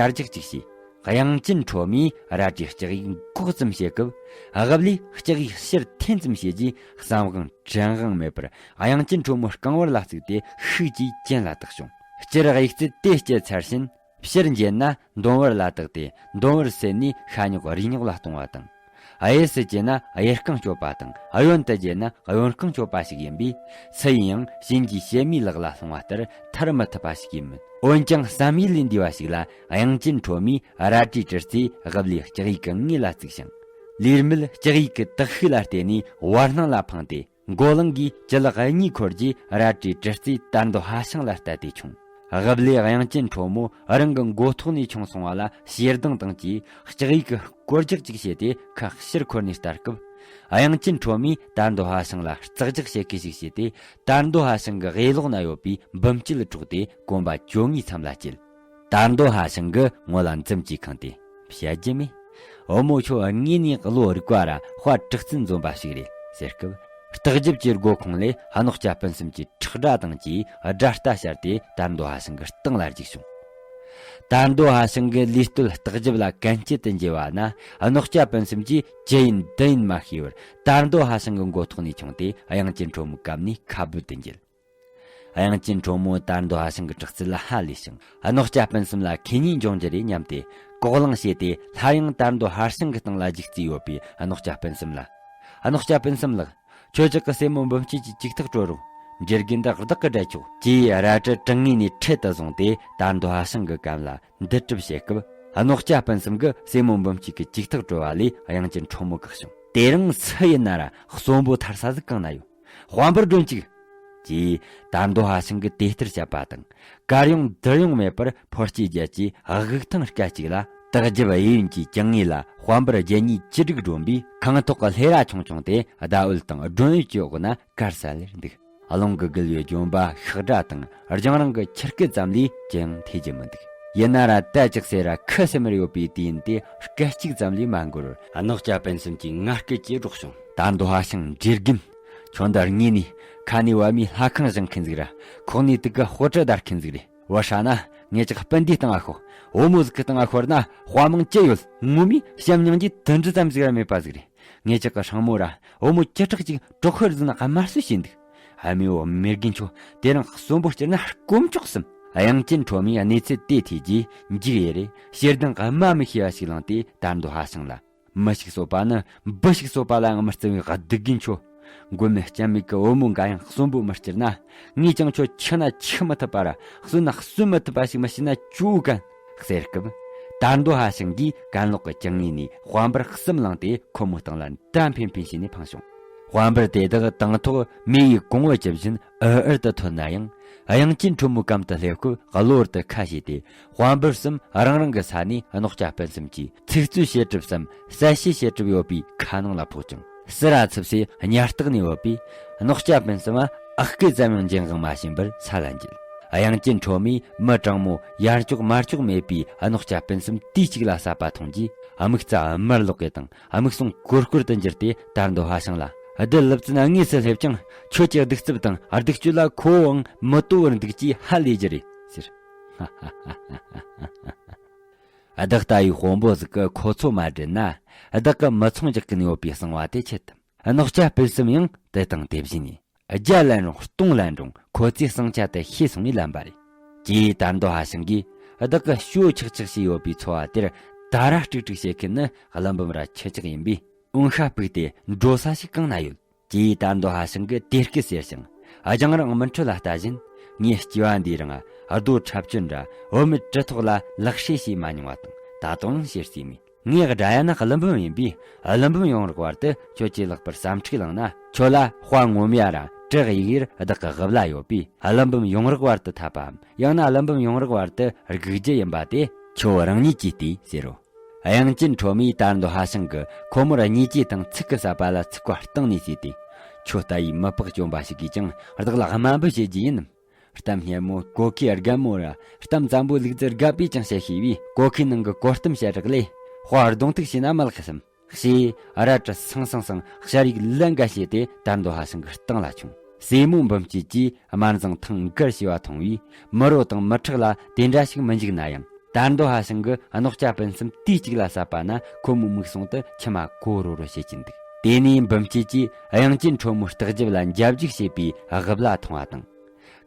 རྒྱུག་ཅིག་བྱས། དབྱངས་ཅན་ཁྲོ་མོས་རལ་གྲིའི་ལྕགས་ཡིག་འགོག་ཙམ་བྱེད་སྐབས། ཝབ་ལེས་ལྕགས་ཡིག་ཕྱིར་འཐེན་ཙམ་བྱས་རྗེས་བསམ་དབང་དྲན་དབང་མེད་པར་དབྱངས་ཅན་ཁྲོ་མོའི་རྐང་བར་ལ་བཙུགས་ཏེ་ཤུགས་ཀྱིས་གྱེན་ལ་བཏེགས་བྱུང་། སྤྱིར་གཡུག་རྩལ་དེ་སྐྱེས་ཚར་ཕྱིན། ཕྱིར་འགྱེལ་ན་མདུན་བར་ལ་བཏེགས་ཏེ་མདུན་བར་བསད་ནས་ཤ་ཉོག་རུས་ཉོག་ལ་གཏོང་བ་དང་། གཡས་སུ་འགྱེལ་ན་གཡས་རྐང་གཅོད་པ་དང་། གཡོན་དུ་འགྱེལ་ན་གཡོན་རྐང་གཅོད་པ་ཞིག་ཡིན་པས། སུ་ཡིན་ཡང་གཞན་གྱི་གཤེད་མའི་ལག་ལ་ལྷུང་བ་ལྟར་ཐར་མི་ཐུབ་པ་ཞིག་ཡིན་མོད། འོན་ཀྱང་བསམ་ཡུལ་ལས་འདས་པ་ཞིག་ལ་དབྱངས་ཅན་ཁྲོ་མོས་རལ་གྲིའི་གྲི་རྩལ་ཝབ་ལེའི་ལྕགས་ཡིག་གི་ངོས་ལ་བཙུགས་ཤིང་། ལས་རྨིལ་ལྕགས་ཡིག་གི་དག་ཤུགས་ལ་བརྟེན་ནས་བར་སྣང་ལ་འཕངས་ཏེ། མགོ་རླུང་གིས་ཅི་ལག་གཉིས་འཁོར་རྗེས་རལ་གྲིའི་གྲི་རྩལ་དར་མདོ་ཧ་ཤང་ལ་གཏད་དེ་མཆོངས། ཝབ་ལེས་དབྱངས་ཅན་ཁྲོ་མོ་རང་གི་མགོ་ཐོག་ནས་མཆོངས་སོང་བ་ལ་ཞེ་སྡང་དང་བཅས་ལྕགས་ཡིག་གི་སྐོར་རྒྱག་ཅིག་བྱས་ཏེ་ཁ་ཕྱིར་འཁོར་ནས་ལྟ་སྐབས། དབྱངས་ཅན་ཁྲོ་མོས་དར་མདོ་ཧ་ཤང་ལ་ཙག་རྒྱག་བྱེད་ཀི་ཞིག་བྱས་ཏེ། དར་མདོ་ཧ་ཤང་གི་གཡས་ལོགས་ན་ཡོད་པའི་འབུམ་སྐྱིལ་དཀྲོགས་ཏེ་གོམ་པ་བཅོ་ལྔའི་མཚམས་ལ་བསྐྱལ། དར་མདོ་ཧ་ཤང་གིས་ངོ་ལ་འཛུམ་གྱིས་ཁེངས་ཏེ། བཤད་རྒྱུ་མེད། བུ་མོ་ཁྱོད་དངོས་ནས་བློ་རིག་པ་ར་དཔའ་དྲག་རྩལ་འཛོམས་པ་ཞིག་རེད་ཟེར་སྐབས། སྟག་རྒྱབ་ཀྱི་སྒོ་ཁོངས་ལས་གནོད་སྐྱ་སྤུན་གསུམ་གྱི་ཁྲག་སྒྲ་དང་བཅས་སྒྲ་རྟ་ཤར་ཏེ་དར་མདོ་ཧ་ཤང་གི་སྟེང་ལ་རྒྱུགས་བྱུང་། དར་མདོ་ཧ་ཤང་གི་ལུས་སྟོད་སྟག་རྒྱབ་ལ་གན་རྐྱལ་དུ་འགྱེལ་བ་ན། གནོད་སྐྱ་སྤུན་གསུམ་གྱིས་ཅི་ཡིན་འདི་ཡིན་མ་ཤེས་པར་དར་མདོ་ཧ་ཤང་གི་མགོ་ཐོག་ནས་མཆོངས་ཏེ་དབྱངས་ཅན་ཁྲོ་མོའི་གམ་ནས་ཁ་འབུད་དུ་འགྱེལ། དབྱངས་ཅན་ཁྲོ་མོ་དར་མདོ་ཧ་ཤང་གི་དྲག་རྩལ་ལ་ཧ་ལས་ཤིང་། གནོད་སྐྱ་སྤུན་གསུམ་ལ་ཁེ་ཉེན་འབྱུང་རྒྱུ་རེད་སྙམ་སྟེ་ལྐོག་ལངས་བྱས་ཏེ། སླར་ཡང་དར་མདོ་ཧ་ཤང་གི་སྟེང་ལ་རྒྱུག་རྩིས་ཡོད་པའི་གནོད་སྐྱ་སྤུན་གསུམ་ལ། གནོད་སྐྱ་སྤུན་གསུམ་ལགས། ཁྱོད་ཅག་གི་སྲས་མོ་འབུམ་སྐྱིད་ཀྱི་ཅིག་ཐག་གྲོལ་རོགས། འབྲས་རྒན་འདི་བདག་གིས་བསྒྲལ་ཆོག་ཅེས་རལ་གྲི་གྲི་ངོས་ནས་འཕྲེད་དུ་བཟུང་སྟེ་དར་མདོ་ཧ་ཤང་གི་གམ་ལ་འདུ་གྲུབ་བྱེད་སྐབས། གནོད་སྐྱ་སྤུན་གསུམ་གྱིས་སྲས་མོ་འབུམ་སྐྱིད་ཀྱི་ཅིག་ཐག་གྲོལ་བ་ལས་དབྱངས་ཅན་ཁྲོ་མོ་བཀག་བྱུང་། དེ་རིང་སུ་ཡིན་ན་ར་གསོན་པོ་ཐར་ས་ཟིག་གང་ན་ཡོད། དཔའ་འབར་སྒྲོན་གཅིག་ཅེས་དར་མདོ་ཧ་ཤང་གིས་དེ་ལྟར་བཤད་པ་དང་། དཀར་ཡོང་དིར་ཡོང་མེད་པར་ཕོ་སྐྱེས་རྒྱལ་གྱི་དབུགས་ཐང་སྐད་ཅིག་ལ་སྟག་རྒྱབ་གཡས་གཡོན་གྱི་གྱང་ངོས་ལ་དཔའ་འབར་རྒྱལ་གཉིས་ཅི་སྒྲིག་སྒྲོན་པའི་ཁང་ཐོག་གི་ལྷས་ར་ཆུང་ཆུང་དེ་ཟླ་འོད་དང་སྒྲོན་འོད་ཀྱི་འོག་ན་དཀར་གསལ་ལེར་འདུག་རླུང་གིས་བསྒུལ་བའི་ལྗོན་པ་ཤག་སྒྲ་དང་རྒྱང་རིང་གི་ཆུ་སྐད་ཙམ་ལས་ཅི་ཡང་ཐོས་རྒྱུ་མི་འདུག་ཡིན་ན་ར་ད་ཅིག་ཟེར་ར་ཁུ་སིམ་མེར་ཡོད་པའི་དུས་ཡུན་དེ་སྐད་ཅིག་ཙམ་ལས་མ་འགོར་བར་གནོད་སྐྱ་སྤུན་གསུམ་གྱིས་ངར་སྐད་ཀྱིས་སྒྲོག་བྱུང་། ད་མདོ་ཧ་ཤང་འབྲས་རྒན། ཁྱོད་འདི་དངོས་ནས་ཁ་ནས་བབས་མའི་ལྷ་ཁང་བཞེངས་མཁན་ཟིག་ར། ཁོག་ནས་དུག་གི་སྤོ་ཊ་བརྡར་མཁན་ཟིག་རེད། བུ་ཧྲ་ན་ངེད་ཅག་སྤུན་ཟླའི་སྟེང་ང་ཤོག་བུ་མོ་ཟིག་གི་སྟེང་ང་ཤོར་ན་དཔའ་མང་ཅི་ཡོད་ངོ་མས་བྱམས་མྱང་རྒྱུའི་དུད་འགྲོ་ཙམ་ཟིག་ར་མེད་པ་ཟིག་རེད། ངེད་ཅག་གི་སྲིང་མོ་ར་བུ་མོ་བཅུ་ཕྲག་གཅིག་གྲོག་ཤོར་ཟིན་ན་དམར་གསོད་བྱས་འདུག་ཨ་མའི་བུ་མེ་རྒན་ཁྱོད་དེ་རིང་གསོན་པོ་སྐྱུར་ན་དཀོན་མཆོག་གསུམ། དབྱངས་ཅན་ཁྲོ་མོས་གནས་ཚུལ་དེ་ཐོས་རྗེས་འཇིགས་ཡེ་རེ་ཞེ་སྡང་གི་སྨྲ་མི་ཤེས་པ་ཞིག་ལངས་ཏེ། དར་མདོ་ཧ་ཤང་ལ། མི་ཞིག་གསོད་པ་ནི་འབུ་ཞིག་གསོད་པ་ལའང་མི་བརྩི་བའི་སྡིག་གི་མཆོད། མགོན་མེད་སྤྱན་མེད་ཀྱི་བུ་མོ་འགའ་ཡང་གསོན་པོ་མི་སྐྱུར་ན། ངས་ཀྱང་ཁྱོད་འཆི་ན་འཆི་མི་ཐུབ་པར། གསོན་ན་གསོན་མི་ཐུབ་པ་ཞིག་མི་བྱེད་ན་ཅི་གན་ཟེར་སྐབས། དར་མདོ་ཧ་ཤང་གིས་གན་ལོག་གི་གྱང་ངོས་ནས་དཔའ་འབར་གསུམ་བླངས་ཏེ་ཁོ་མོའི་སྟེང་ལ་མདའ་འཕེན་འཕེན་བྱས་ནས་འཕངས་བྱུང་། དཔའ་འབར་དེ་དག་དང་ཐོག་མེ་ཡི་གོང་བུ་ཇི་བཞིན་འུར་འུར་དུ་ཐོན་ན་ཡང་། དབྱངས་ཅན་ཁྲོ་མོའི་གམ་དུ་སླེབས་སྐབས་གློ་བུར་དུ་ཁ་ཕྱེས་ཏེ། དཔའ་འབར་གསུམ་རང་རང་གི་ས་ནས་རྣོ་ལྕགས་སྤུན་གསུམ་གྱིས་ཚིག་རྩུབ་བཤད་གྲབས་སམ་གསལ་བཤད་བཤད་གྲབས་ཡོད་པའི་ཁ་ནང་ལ་ཕོག་ཅིང་། སི་ར་ཚུབ་སའི་གཉའ་ལྟག་ནས་བུད་པའི་རྣོ་ལྕགས་སྤུན་གསུམ་ཨག་སྐད་ཙམ་ཡང་འབྱིན་དབང་མ་བྱིན་པར་ས་ལ་འགྱེལ། དབྱངས་ཅན་ཁྲོ་མོས་མི་དྲང་མོ་ཡར་འཇོག་མར་འཇོག་མེད་པའི་རྣོ་ལྕགས་སྤུན་གསུམ་དུས་གཅིག་ལ་བསད་པ་མཐོང་རྗེས། དམིགས་རྩ་དམར་ལོག་གི་དང་། དམིགས་སོང་གོར་གོར་དུ་འགྱུར་ཏེ། དར་མདོ་ཧ་ཤང་ལ། བདུད་ལེབ་རྩེ་ན་དངོས་སུ་སླེབས་ཀྱང་། ཁྱོད་ཀྱི་གདུག་རྩུབ་དང་སྡིག་སྤྱོད་ལ་ཁོ་བོའང་མི་དོ་བར་འདུག་ཅེས་ཧ་ལས་རྒྱུ་རེད་ཟེར། བདག་ལྟ་བུའི་དཔོན་པོ་ཟིག་གིས་ཁོ་ཚོ་མ་དྲན་ན། བདག་གི་མི་ཚང་རྒྱག་གིན་ཡོད་པའི་གསང་བ་དེ་ཆད་དམ། རྣོ་ལྕགས་སྤུན་གསུམ་ཡང་དེ་དང་དེ་བཞིན་ནས། བརྒྱ་ལན་རུང་སྟོང་ལན་རུང་ཁོ་ཚོས་གསང་ཆ་དེ་ཤེས་སོང་བའི་ལན་པ་རེད། ཀྱེ་དར་མདོ་ཧ་ཤང་གིས་བདག་གི་ཞོ་ཆག་ཆག་བྱས་ཡོད་པའི་ཚོ་བ་དེར་ད་ར་དཀྲུག་དཀྲུག་བྱེད་མཁན་ནི་ཀླུ་འབུམ་ར་ཁྱུ་ཆག་ཡིན་པས། འོང་ཤ་སྤུག་སྟེ་འགྲོ་ས་ཞིག་གང་ན་ཡོད། ཀྱེ་དར་མདོ་ཧ་ཤང་གིས་དེ་སྐད་ཟེར་ཞིང་། རྒྱང་རིང་མུ་འཕྲོད་ལ་ལྟ་བཞིན། ངའི་སྐྱེ་བ་འདིའི་རིང་རྡོ་འཁྲབ་སྤྱོད་འདྲ་བུད་མེད་གྲི་ཐོག་ལ་ལག་ཧྲེ་བྱས་མ་མྱོང་བ་དང་། ད་དུང་བྱེད་རྩིས་མེད། ངའི་དགྲ་ཡ་ནི་ཀླུ་འབུམ་ཡིན་པས། ཀླུ་འབུམ་ཡོང་རག་བར་དུ་ཁྱོད་ཀྱིས་ལྷག་པར་བསམ་འཁྲུག་བསླངས་ན། ཁྱོད་ལ་དཔའ་ངོམ་ཡ་ར་གྲི་གཡུག་ཡུལ་བདག་གི་གབ་ལ་ཡོད་པས། ཀླུ་འབུམ་ཡོང་རག་བར་དུ་འཐབ་པའམ། ཡང་ན་ཀླུ་འབུམ་ཡོང་རག་བར་དུ་སྒུག་རྒྱུ་ཡིན་པ་དེ་ཁྱོད་རང་ཉིད་ཀྱིས་ལྟོས་ཟེར་རོ། དབྱངས་ཅན་ཁྲོ་མོས་དར་མདོ་ཧ་ཤང་གི་ཁོ་མོར་བརྙས་བཅོས་དང་ཚིག་གི་བསད་པ་ལ་ཚིག་པ་གཏིང་ནས་བསྲེས་ཏེ། ཁྱོད་ལྟ་བུའི་མི་ཕག་སྐྱོན་པ་ཞིག་གིས་ཀྱང་བདག་ལ་དམའ་འབེབས་བྱེད་རྒྱུ་ཡིན་ནམ། གཏམ་སྙན་མོ་གོ་ཁའི་རྒན་མོ་ར་གཏམ་ཙམ་པོ་ལུག་རྫི་རྒད་པོས་ཀྱང་བཤད་ཤེས་པས། གོ་ཁའི་ནང་གི་གོ་གཏམ་བཤད་རག་ལས། དཔའ་གདོང་ཐུག་བྱས་ན་མི་ལགས་སམ། ཞེས་རལ་གྲི་སང་སང་སང་ཤ་རིགས་ལན་འགའ་བྱས་ཏེ་དར་མདོ་ཧ་ཤང་གི་སྟེང་ལ་མཆོངས། སྲས་མོ་འབུམ་སྐྱིད་ཀྱིས་དམར་འཛིང་ཐང་དཀར་བྱས་པ་མཐོང་བས། མི་རོ་དང་མི་ཁྲག་ལ་དེ་འདྲ་ཞིག་མི་འཇིགས་ན་ཡང་། དར་མདོ་ཧ་ཤང་གི་རྣོ་ལྕགས་སྤུན་གསུམ་དུས་གཅིག་ལ་བསད་པ་ན། ཁོ་མོའི་མིག་ཟུང་དུ་མཆི་མ་ཀོ་རོ་རོ་བྱེད་ཀྱིན་འདུག་དེ་ནས་འབུམ་སྐྱིད་ཀྱིས་དབྱངས་ཅན་ཁྲོ་མོའི་ལྟག་རྒྱབ་ལ་འཇབ་རྒྱུག་བྱེད་པའི་དབུ་བླ་མཐོང་བ་དང་།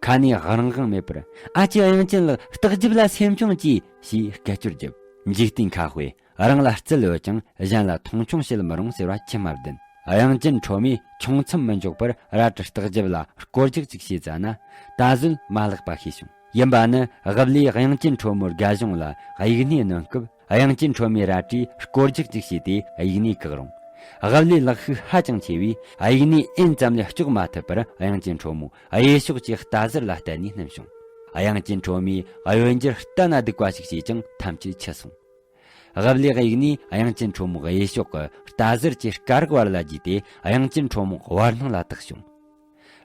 ཁ་ནས་རང་དབང་མེད་པར། ཨ་ཅེ་དབྱངས་ཅན་ལགས་ལྟག་རྒྱབ་ལ་སེམས་ཆུང་གྱིས་ཞེས་སྐད་ཅོར་བརྒྱབ། འཇིག་རྟེན་ཁ་དཔེ། རང་ལ་རྩལ་ཡོད་ཀྱང་གཞན་ལ་མཐོང་ཆུང་བྱེད་མི་རུང་ཟེར་བ་ཇི་མ་བདེན། དབྱངས་ཅན་ཁྲོ་མོས་ཆུང་མཚམས་མི་འཇོག་པར་རལ་གྲི་ལྟག་རྒྱབ་ལ་སྐོར་རྒྱག་ཅིག་བྱས་ཙ་ན། ད་གཟོད་མ་ལེགས་པ་ཤེས་བྱུང་། ཡིན་པ་ནི་དབུ་བླས་དབྱངས་ཅན་ཁྲོ་མོའི་རྒ་གཞུང་ལ་དབྱུག་སྣེ་གནོན་སྐབས། དབྱངས་ཅན་ཁྲོ་མོས་རལ་གྲིས་སྐོར་རྒྱག་ཅིག་བྱས་ཏེ་དབྱུག་སྣེ་བཀག་རུང་། དབུ་བླའི་ལག་ཤུགས་ཧ་ཅང་ཆེ་བས་དབྱུག་སྣེ་ཨེན་ཙམ་ལས་གཅོག་མ་ཐུབ་པར། དབྱངས་ཅན་ཁྲོ་མོ་གཡས་ཕྱོགས་ཀྱི་རྟ་ཟུར་ལ་གཏད་ནས་བསྣུན་བྱུང་། དབྱངས་ཅན་ཁྲོ་མོས་གཡོ་འགྱུར་གཏན་ན་སྡུག་པ་ཞིག་བྱས་ཀྱང་ཐམས་ཅད་འཆི་སོང་། དབུ་བླའི་དབྱུག་སྣེས་དབྱངས་ཅན་ཁྲོ་མོའི་གཡས་ཕྱོགས་ཀྱི་རྟ་ཟུར་གྱི་སྐ་རགས་བར་ལ་རྒྱུས་ཏེ། དབྱངས་ཅན་ཁྲོ་མོ་བར་སྣང་ལ་བཏེགས་བྱུང་།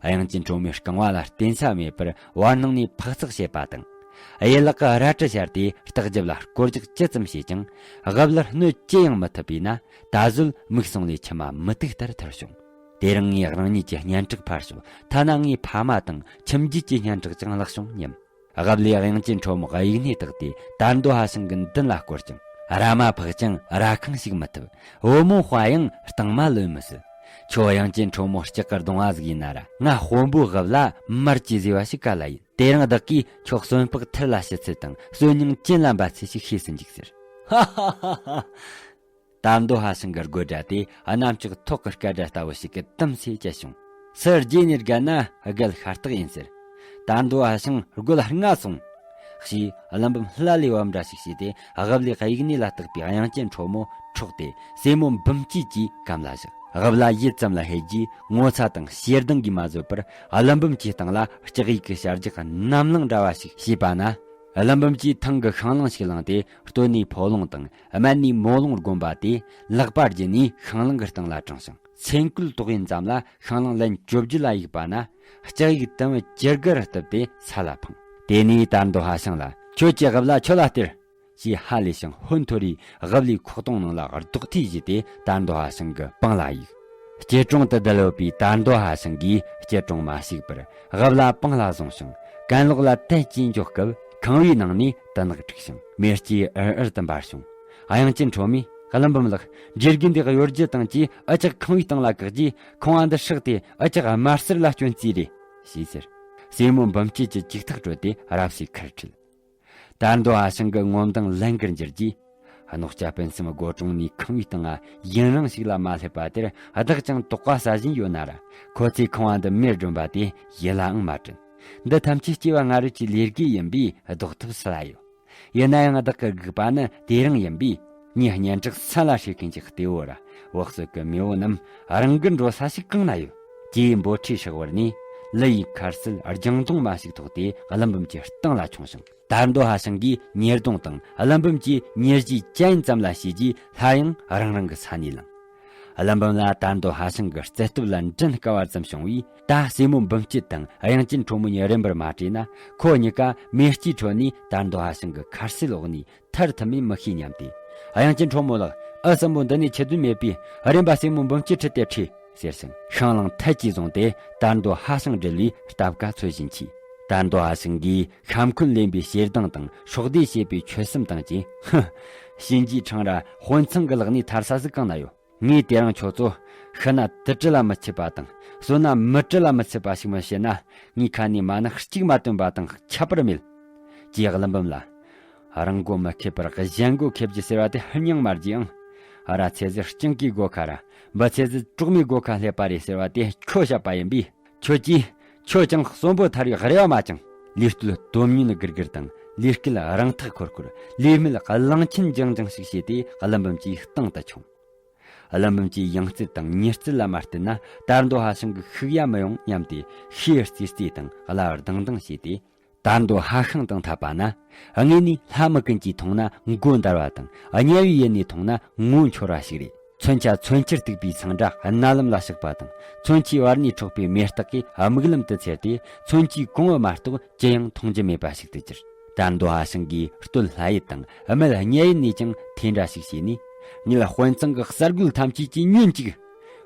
དབྱངས་ཅན་ཁྲོ་མོས་རྐང་བ་ལ་བརྟེན་ས་མེད་པར་བར་སྣང་ནས་འཕག་འཚག་བྱེད་པ་དང་། གཡས་ལག་གི་རལ་གྲི་ཤར་ཏེ་ལྟག་རྒྱབ་ལ་སྐོར་རྒྱག་ཇི་ཙམ་བྱས་ཀྱང་། དབུ་བླར་གནོད་ཅི་ཡང་མི་ཐུབ་པས་ན། ད་གཟོད་མིག་ཟུང་ལས་མཆི་མ་མུ་ཏིག་ལྟར་ཐར་བྱུང་། དེ་རིང་ངས་རང་ཉིད་ཀྱི་སྙན་གྲགས་འཕར་ཤོག་ཐ་ན་ངའི་ཕ་མ་དང་ཁྱིམ་རྒྱུད་ཀྱི་སྙན་གྲགས་ཀྱང་ལེགས་བྱུང་སྙམ། དབུ་བླའི་དབྱངས་ཅན་ཁྲོ་མོ་གཡུག་སྣེ་བཏགས་ཏེ་དར་མདོ་ཧ་ཤང་གི་མདུན་ལ་བསྐོར་ཅིང་། ར་མ་འཕགས་ཀྱང་ར་ཁང་ཞིག་མི་ཐུབ། བུ་མོ་དཔའ་ཡང་རྟིང་མ་ལོན་མི་སྲིད། ཁྱོད་དབྱངས་ཅན་ཁྲོ་མོ་ལྕགས་ཀྱི་གདུང་བ་ཟིག་ཡིན་ན་ར། ང་དཔོན་པོའི་དབུ་བླ་དམར་གྱི་བཟོས་པ་ཞིག་ག་ལ་ཡིན། དེ་རིང་བདག་གིས་ཁྱོད་གསོན་པགས་ཐུར་ལ་ཞུ་ཚུལ་དང་གསོན་སྙིང་གྱེན་ལ་འབབ་ཚུལ་ཞིག་ཤེས་སུ་འཇུག་ཟེར། ཧ་ཧ་ཧ་ཧ། དར་མདོ་ཧ་ཤང་གི་དགོད་སྒྲ་དེ་གནམ་ལྕགས་ཐོག་གི་སྐད་སྒྲ་ལྟ་བུ་ཞིག་གི་དུམ་སེ་བཅད་བྱུང་། སུ་རྗེས་ནས་དགའ་ན་རྒད་ཤ་སྟག་ཡིན་ཟེར། དར་མདོ་ཧ་ཤང་རྒོད་ལྔ་སོང་། ཞེས་ཀླུ་འབུམ་ལྷ་ལས་བབ་འདྲ་ཞིག་བྱས་ཏེ། དབུ་བླའི་དབྱུག་སྣེ་ལ་བཏགས་པའི་དབྱངས་ཅན་ཁྲོ་མོ་འཕྲོག་སྟེ་སྲས་མོ་འབུམ་སྐྱིད་ཀྱི་གམ་ལ་བཞག་དབུ་བླ་ཡུད་ཙམ་ལ་ཧད་རྗེས་ངོ་ཚ་དང་ཞེ་སྡང་གིས་མ་བཟོད་པར། ཀླུ་འབུམ་གྱི་སྟེང་ལ་ལྕགས་ཡིག་གི་ཞལ་རྒྱག་གནམ་རླུང་འདྲ་བ་ཞིག་བྱས་པ་ན། ཀླུ་འབུམ་གྱིས་ཐང་གི་ཤིང་རླངས་ཤིག་བླངས་ཏེ། སྟོད་ནས་ཕོ་ལོང་དང་སྨད་ནས་མོ་ལོང་བསྒོམ་པ་དེ་ལག་པ་བརྒྱུད་ནས་ཤིང་རླངས་ཀྱི་སྟེང་ལ་དྲངས་ཤིང་། མཚན་སྐུད་དོག་ཡིན་ཙམ་ལ་ཤིང་རླངས་ལན་བཅོ་བརྒྱད་ལ་གཡུགས་པ་ན། ལྕགས་ཡིག་དུམ་བུ་བཅུ་དགུ་རུ་གཏུབས་ཏེ་ས་ལ་འཕངས། དེ་ནས་དར་མདོ་ཧ་ཤང་ལ། ཁྱོད་ཀྱི་དབུ་བླ་ཁྱོད་ལ་སྟེར། ཞེས་ཧ་ལས་ཤིང་ཧོན་ཐོར་རེ་དབུ་བླའི་ཁོག་སྟོང་ནང་ལ་རྡོག་ཐེ་བྱས་ཏེ་དར་མདོ་ཧ་ཤང་གི་པང་ལ་གཡུགས། སྐྱིལ་ཀྲུང་དུ་བསྡད་ཡོད་པའི་དར་མདོ་ཧ་ཤང་གིས་སྐྱིལ་ཀྲུང་མ་བཤིག་པར་དབུ་བླ་པང་ལ་བཟུང་ཞིང་། གན་ལོག་ལ་དལ་གྱིས་འགྱོ་སྐབས་ཁང་བའི་ནང་ནས་དུ་ནག་འཁྲིགས་ཤིང་མེ་ལྕེ་འུར་འུར་དུ་འབར་བྱུང་། དབྱངས་ཅན་ཁྲོ་མོས། ཀླུ་འབུམ་ལགས། འདྲེ་རྒན་འདི་གཡོ་སྒྱུ་བཏང་རྗེས་ཨ་ཅག་ཁང་བའི་སྟེང་ལ་བཀག་རྗེས། ཁང་བ་འདི་སྲེག་སྟེ་ཨ་ཅག་དམར་སེར་ལ་སྐྱོན་རྩིས་རེད། ཞེས་ཟེར། སྲས་མོ་འབུམ་སྐྱིད་ཀྱི་ལྕུག་ཐག་བྲོས་ཏེ་རབ་སའི་ཁར་ཁྲིད། དར་མདོ་ཧ་ཤང་གི་ངོ་མདངས་ལན་གར་འགྱུར་རྗེས། རྙོག་དྲ་སྤུན་གསུམ་སྒོ་དྲུང་ནས་ཁང་བའི་སྟེང་ང་ཡུན་རིང་ཞིག་ལ་མ་སླེབས་པ་དེར། བདག་ཀྱང་དོགས་པ་ཟ་བཞིན་ཡོད་ན་ར། ཁོ་ཚོས་ཁང་བ་འདི་མེར་སྒྲོན་པ་དེ་ཡིད་ལའང་མ་དྲན། འདི་ཐམས་ཅད་སྐྱེ་བ་སྔ་རོལ་གྱི་ལས་བགོས་ཡིན་པས་ལྡོག་ཐབས་སུ་ལ་ཡོད། ཡིན་ན་ཡང་བདག་གི་སྒུག་པ་ནི་དེ་རིང་ཡིན་པས། ངའི་སྙན་གྲགས་སེམས་ལ་ཧྲིལ་མཁན་གྱི་གཏེ་བོ་ར། བག་ཚོད་ཀྱི་མེས་པོ་རྣམས་རང་གི་འགྲོ་ས་ཞིག་གང་ན་ཡོད། ཅེས་འབོད་ཁྲིད་ཧྲག་བར་ནས། ལི་ཡི་ཁར་སིལ་རྒྱང་མཐོང་མ་ཞིག་ཐོགས་ཏེ་ཀླུ་འབུམ་གྱི་སྟེང་ལ་མཆོངས་ཤིང་། དར་མདོ་ཧ་ཤང་གིས་ཉེས་རྡུང་དང་ཀླུ་འབུམ་གྱིས་ཉེས་བཞེས་ཅི་ཡིན་ཙམ་ལ་བྱས་རྗེས། སླར་ཡང་རང་རང་གི་ས་ནས་ལངས། ཀླུ་འབུམ་ལ་དར་མདོ་ཧ་ཤང་གི་རྩལ་སྟོབས་ལ་འགྲན་དཀའ་བ་ཙམ་བྱུང་བས། ད་སྲས་མོ་འབུམ་སྐྱིད་དང་དབྱངས་ཅན་ཁྲོ་མོ་གཉིས་རིམ་པར་མ་བྲོས་ན། ཁོ་གཉིས་ཀ་མེ་ལྕེའི་ཁྲོད་ནས་དར་མདོ་ཧ་ཤང་གི་ཁར་སིལ་འོག་ནས་ཐར་ཐུབ་མིན་མི་ཤེས་སྙམ་སྟེ། དབྱངས་ཅན་ཁྲོ་མོ་ལགས། ཨ་གསུམ་པོ་འདི་ནས་ཁྱེར་དོན་མེད་པས། རིམ་པ་སྲས་མོ་འབུམ་སྐྱིད་ཁྲིད་དེ་ཁྲིད། ཟེར་ཞིང་ཤིང་ལང་ཐལ་གྱིས་བཟུང་སྟེ་དར་མདོ་ཧ་ཤང་སྒྲིལ་བའི་སྟབས་ཀ་འཚོལ་བཞིན་མཆིས། དར་མདོ་ཧ་ཤང་གིས་ཤ་འཁོན་ལེན་པའི་ཞེ་སྡང་དང་སྲོག་བདེ་བྱེད་པའི་ཆོད་སེམས་དང་བཅས། ཧུ། གཤིན་རྗེའི་འཕྲང་ར་དཔོན་ཚང་གི་ལག་ནས་ཐར་ས་ཟིག་གང་ན་ཡོད། ངས་དེ་རིང་ཁྱོད་ཚོ་ཤི་ན་དུ་དྲི་ལ་མི་ཆད་པ་དང་གསོན་ན་མི་དྲི་ལ་མི་ཆད་པ་ཞིག་མི་བྱེད་ན། ངའི་ཁ་ནས་མ་ཎི་གཅིག་མ་བཏོན་པ་དང་ཁྱབ་པར་མེད། ཅེས་ཀླུ་འབུམ་ལ། རང་མགོ་མི་ཁེབས་པར་གཞན་མགོ་ཁེབས་ཀྱི་ཟེར་བ་དེ་སྙིང་མ་རྗེ་ཨང་། ཨ་ར་ཚེ་ཟད་སྤྱང་ཀིའི་སྒོ་ཁ་ར། འབུ་ཚེ་ཟད་གྲོག་མའི་སྒོ་ཁ་སླེབས་པ་རེད་ཟེར་བ་དེ་ཁྱོད་བཤད་པ་ཡིན་པས། ཁྱོད་ཀྱིས་ཁྱོད་ཀྱང་གསོན་པོ་ཐར་བའི་རེ་བ་མ་བཅངས། ལུས་སྟོད་སྟོབས་ཉོན་སྒུར་སྒུར་དང་ལུས་སྐེད་རང་ཐག་འཁོར་འཁོར། ལུས་སྨད་གླང་ཆེན་ལྗང་ལྗང་ཞིག་བྱས་ཏེ་ཀླུ་འབུམ་གྱི་སྟེང་དུ་མཆོངས། ཀླུ་འབུམ་གྱི་ཡང་རྩལ་དང་མྱུར་རྩལ་ལ་མ་བརྟེན་ན་དར་མདོ་ཧ་ཤང་གི་ཤུགས་ཡ་མི་ཡོང་སྙམ་སྟེ་ཤེས་རྩེ་རྩེ་དང་བླ་བར་ལྡང་ལྡང་བྱས་ཏེ། དར་མདོ་ཧ་ཤང་དང་འཐབ་པ་ན། དངོས་ནས་ལྷ་མི་ཀུན་གྱིས་མཐོང་ན་མགོ་འདར་བ་དང་དམྱལ་བའི་ཡུལ་ནས་མཐོང་ན་ངོ་འཆོར་བ་ཞིག་རེད། མཚོན་ཆ་མཚོན་ཆར་གཏུགས་པའི་འཚང་སྒྲ་རྣ་ལམ་ལ་གཤེགས་པ་དང་། མཚོན་ཆའི་བར་ནས་འཕྲོག་པའི་མེ་སྟག་གིས་དམིགས་ལམ་དུ་འཚེར་ཏེ་མཚོན་ཆའི་གོང་བུ་མ་གཏོགས་ཅི་ཡང་མཐོང་རྒྱུ་མེད་པ་ཞིག་ཏུ་གྱུར། དར་མདོ་ཧ་ཤང་གིས་སྟོད་ལྷ་ཡུལ་དང་སྨད་དམྱལ་ཡུལ་ནས་ཀྱང་ཐེངས་འདྲ་ཞིག་བྱས་ནས། ཉིད་དཔོན་ཚང་གི་གསར་རྒོད་ཐམས་ཅད་ཀྱིས་ཉོན་ཅིག་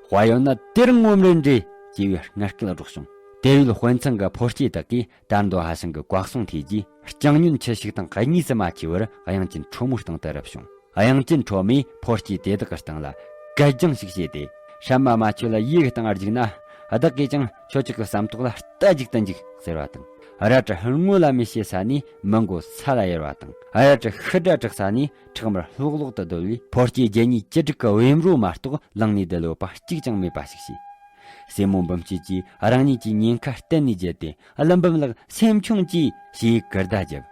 དཔའ་ཡོད་ན་དེར་ངོམ་རེ་འདྲེ། ཅེས་པའི་ངར་སྐད་སྒྲོག་བྱུང་། དེ་བས་དཔོན་ཚང་གི་ཕོ་སྐྱེས་དག་གིས་དར་མདོ་ཧ་ཤང་གི་བཀའ་གསུང་ཐོས་རྗེས། སྤྱང་ཉོན་ཆུ་ཞིག་དང་གཉིས་སུ་མ་མཆིས་པར་དབྱངས་ཅན་ཁྲོ་མོའི་སྟེང་དུ་རུབ་བྱུང་། དབྱངས་ཅན་ཁྲོ་མོས་ཕོ་སྐྱེས་དེ་དག་གི་སྟེང་ལ་སྐད་རྒྱང་ཞིག་བྱས་ཏེ། སྲན་མ་མ་ཆོད་ལ་ཡིད་ཀྱི་སྟེང་རྒྱུག་ན། བདག་གིས་ཀྱང་ཁྱོད་ཅག་གི་བསམ་ཐོག་ལ་རྟ་རྒྱུག་ཏུ་འཇུག་ཟེར་བ་དང་། རལ་གྲི་ཧུར་ངོ་ལ་མི་བྱེད་ས་ནས་མི་མགོ་ས་ལ་ཡར་བ་དང་། རལ་གྲི་ཤི་དགྲ་དྲག་ས་ནས་ཁྲག་དམར་ལྷོག་ལྷོག་ཏུ་བརྡོལ་བས། ཕོ་སྐྱེས་བརྒྱད་གཉིས་ཅི་དྲུག་གི་བེམ་རོ་མ་གཏོགས་ལངས་ནས་བསྡད་ཡོད་པ་གཅིག་ཀྱང་མེད་པ་ཞིག་བྱས། སྲས་མོ་འབུམ་སྐྱིད་ཀྱིས་རང་ཉིད་ཀྱི་ཉེན་ཁ་གཏན་ནས་བརྗེད་དེ། ཀླུ་འབུམ་ལགས་སེམས་ཆུང་གྱིས། ཞེས་ཀིར་སྒྲ་བརྒྱབ།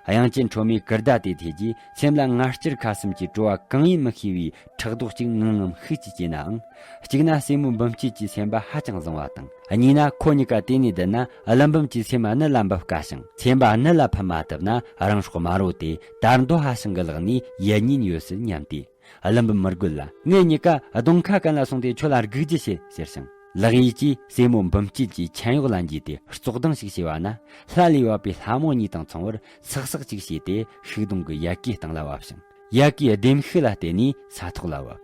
དབྱངས་ཅན་ཁྲོ་མོའི་ཀིར་སྒྲ་དེ་ཐོས་རྗེས་སེམས་ལ་ངར་སྐྱེར་ཁ་ཟུམ་གྱི་སྤྲོ་བ་གང་ཡིན་མི་ཤེས་པའི་ཕྲག་དོག་ཅིག་ངང་ངམ་ཤུགས་ཀྱིས་སྐྱེས་ནའང་། གཅིག་ན་སྲས་མོ་འབུམ་སྐྱིད་ཀྱི་སེམས་པ་ཧ་ཅང་བཟང་བ་དང་། གཉིས་ན་ཁོ་གཉིས་ཀ་དེ་ནས་བསྡད་ན་ཀླུ་འབུམ་གྱི་སེམས་གནད་ལ་འབབ་དཀའ་ཞིང་། སེམས་པ་གནད་ལ་ཕབ་མ་ཐུབ་ན་རང་སྲོག་དམར་བོ་དེ་དར་མདོ་ཧ་ཤང་གི་ལག་ནས་ཡལ་ཉེན་ཡོད་སྲིད་སྙམ་སྟེ། ཀླུ་འབུམ་མི་རྒོད་ལ། ངེད་གཉིས་ཀ་གདོང་ཁ་གན་ལ་སོང་སྟེ་ཁྱོད་ལ་སྒུག་རྒྱུ་བྱེད་ཟེར་ཞིང་། ལག་གཡས་ཀྱིས་སྲས་མོ་འབུམ་སྐྱིད་ཀྱི་མཆན་གཡོག་ལ་འཇུས་ཏེ་ཙོག་ལྡང་ཞིག་བྱས་པ་ན། ལྷ་ལས་བབས་པའི་ལྷ་མོ་གཉིས་དང་མཚུངས་པར་སག་སག་ཅིག་བྱས་ཏེ་ཤུག་སྡོང་གི་ཡལ་གའི་སྟེང་ལ་བབས་ཤིང་། ཡལ་གའི་ལྡེམ་ཤུགས་ལ་བརྟེན་ནས་ས་ཐོག་ལ་བབས།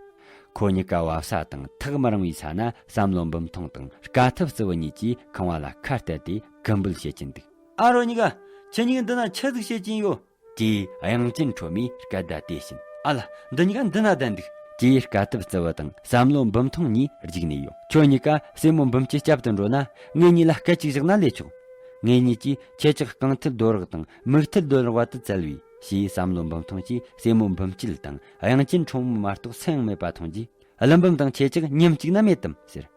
ཁོ་གཉིས་ཀ་བབས་ས་དང་ཐག་མི་རིང་བའི་ས་ན་བསམ་བློ་འབུམ་ཐོང་དང་དཀའ་ཐུབ་རྩི་བོ་གཉིས་ཀྱིས་ཁང་བ་ལ་ཁ་གཏད་དེ་གུ་འབུལ་བྱེད་ཀྱིན་འདུག་ཨ་རོ་གཉིས་ཀ་ཁྱེད་གཉིས་ཀ་འདི་ན་ཆི་ཟིག་བྱེད་ཀྱིན་ཡོད། ཅེས་དབྱངས་ཅན་ཁྲོ་མོས་སྐད་བརྡ་དེ་བྱིན། ཨ་ལ། འདི་གཉིས་ཀ་འདི་ན་བསྡད་འདུག་ཅེས་དཀའ་ཐུབ་རྩི་བོ་དང་བསམ་བློ་འབུམ་ཐོང་གཉིས་རྒྱུགས་ནས་ཡོང་། ཁྱོད་གཉིས་ཀ་སྲས་མོ་འབུམ་སྐྱིད་སྐྱབས་དུ་འགྲོ་ན། ངེད་གཉིས་ལ་སྐད་ཅིག་བཞག་ན་ལས་ཆོག་ངེད་གཉིས་ཀྱིས་ཁྱེད་ཅག་རྐང་མཐིལ་རྡོ་རག་དང་མིག་མཐིལ་རྡོ་རག་བར་དུ་བཙལ་བས། ཞེས་བསམ་བློ་འབུམ་ཐོང་གིས་སྲས་མོ་འབུམ་སྐྱིད་དང་དབྱངས་ཅན་ཁྲོ་མོ་མ་གཏོགས་སུ་ཡང་མེད་པ་མཐོང་རྗེས། ཀླུ་འབུམ་དང་ཁྱེད་ཅག་མཉམ་གཅིག་ན་མེད་དམ་ཟེར།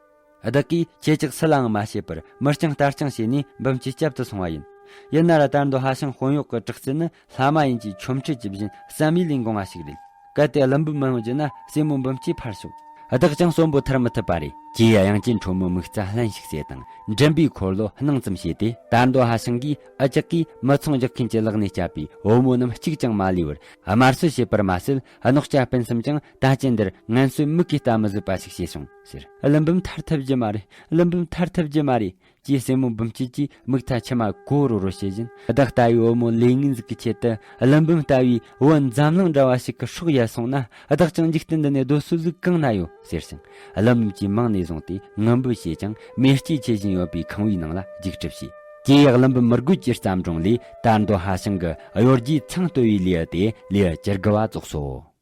བདག་གིས་ཁྱེད་ཅག་སུ་ལའང་མ་བཤད་པར་མི་རྐྱང་ལྟར་རྐྱང་བྱས་ནས་འབུམ་སྐྱིད་སྐྱབས་སུ་སོང་བ་ཡིན། ཡིན་ན་ར་དར་མདོ་ཧ་ཤང་དཔོན་གཡོག་གི་དྲག་རྩལ་ནི་ལྷ་མ་ཡིན་གྱི་ཆོ་འཕྲུལ་གྱི་བཞིན་བསམ་ཡས་ལས་འགོངས་པ་ཞིག་རེད། གལ་ཏེ་ཀླུ་འབུམ་མི་ཡོང་རྒྱུ་ན་སྲས་མོ་འབུམ་སྐྱིད་ཕར་ཞོག་བདག་ཀྱང་གསོན་པོ་ཐར་མི་ཐུབ་པ་རེད། ཅེས་དབྱངས་ཅན་ཁྲོ་མོའི་མིག་རྩ་ལྷན་ཞིག་བྱས་དང་མགྲིན་པའི་འཁོར་ལོ་སྣང་ཙམ་བྱས་ཏེ། དར་མདོ་ཧ་ཤང་གིས་ཨ་ཅག་གིས་མི་ཚང་རྒྱག་མཁན་གྱི་ལག་ནས་བསྐྱབས་པའི་བུ་མོ་རྣམས་གཅིག་ཀྱང་མ་ལུས་པར་དམར་གསོད་བྱས་པར་མ་ཟད། རྙོག་དྲ་སྤུན་གསུམ་ཀྱང་ད་ཅི་འདིར་ངན་གསོད་མིག་གིས་ལྟ་མི་བཟོད་པ་ཞིག་བྱས་སོང་ཟེར། ཀླུ་འབུམ་ཐར་ཐུབ་རྒྱུ་མ་རེད། ཀླུ་འབུམ་ཐར་ཐུབ་རྒྱུ་མ་རེད། ཅེས་སྲས་མོ་འབུམ་སྐྱིད་ཀྱིས་མིག་མཐའ་མཆི་མ་གོ་རོ་རོ་བྱེད་བཞིན། བདག་ལྟ་བུའི་བུ་མོ་ལས་ངན་ཟིག་གི་ཆེད་དུ་ཀླུ་འབུམ་ལྟ་བུའི་བུ་འཛམ་གླིང་འདྲ་བ་ཞིག་གི་སྲོག་ཡལ་སོང་ན། བདག་ཀྱང་འཇིག་རྟེན་འདི་ནས་སྡོད་སྲོལ་ཟིག་གང་ན་ཡོད་ཟེར་ཞིང་། ཀླུ་འབུམ་གྱི་མིང་ནས་བཟུང་སྟེ་ངུ་འབོད་བྱས་ཀྱང་། མེ་ལྕེ་མཆེད་བཞིན་ཡོད་པའི་ཁང་བའི་ནང་ལ་རྒྱུགས་གྲབས་བྱས། ཀྱེ་ཡག་ཀླུ་འབུམ་མི་རྒོད་ཀྱི་བརྩམས་སྒྲུང་ལས། དར་མདོ་ཧ་ཤང་གི་གཡོ་སྒྱུའི་མཚང་བརྟོལ་བའི་ལེའུ་སྟེ་ལེའུ་བཅུ་དགུ་བ་རྫོགས་སོ།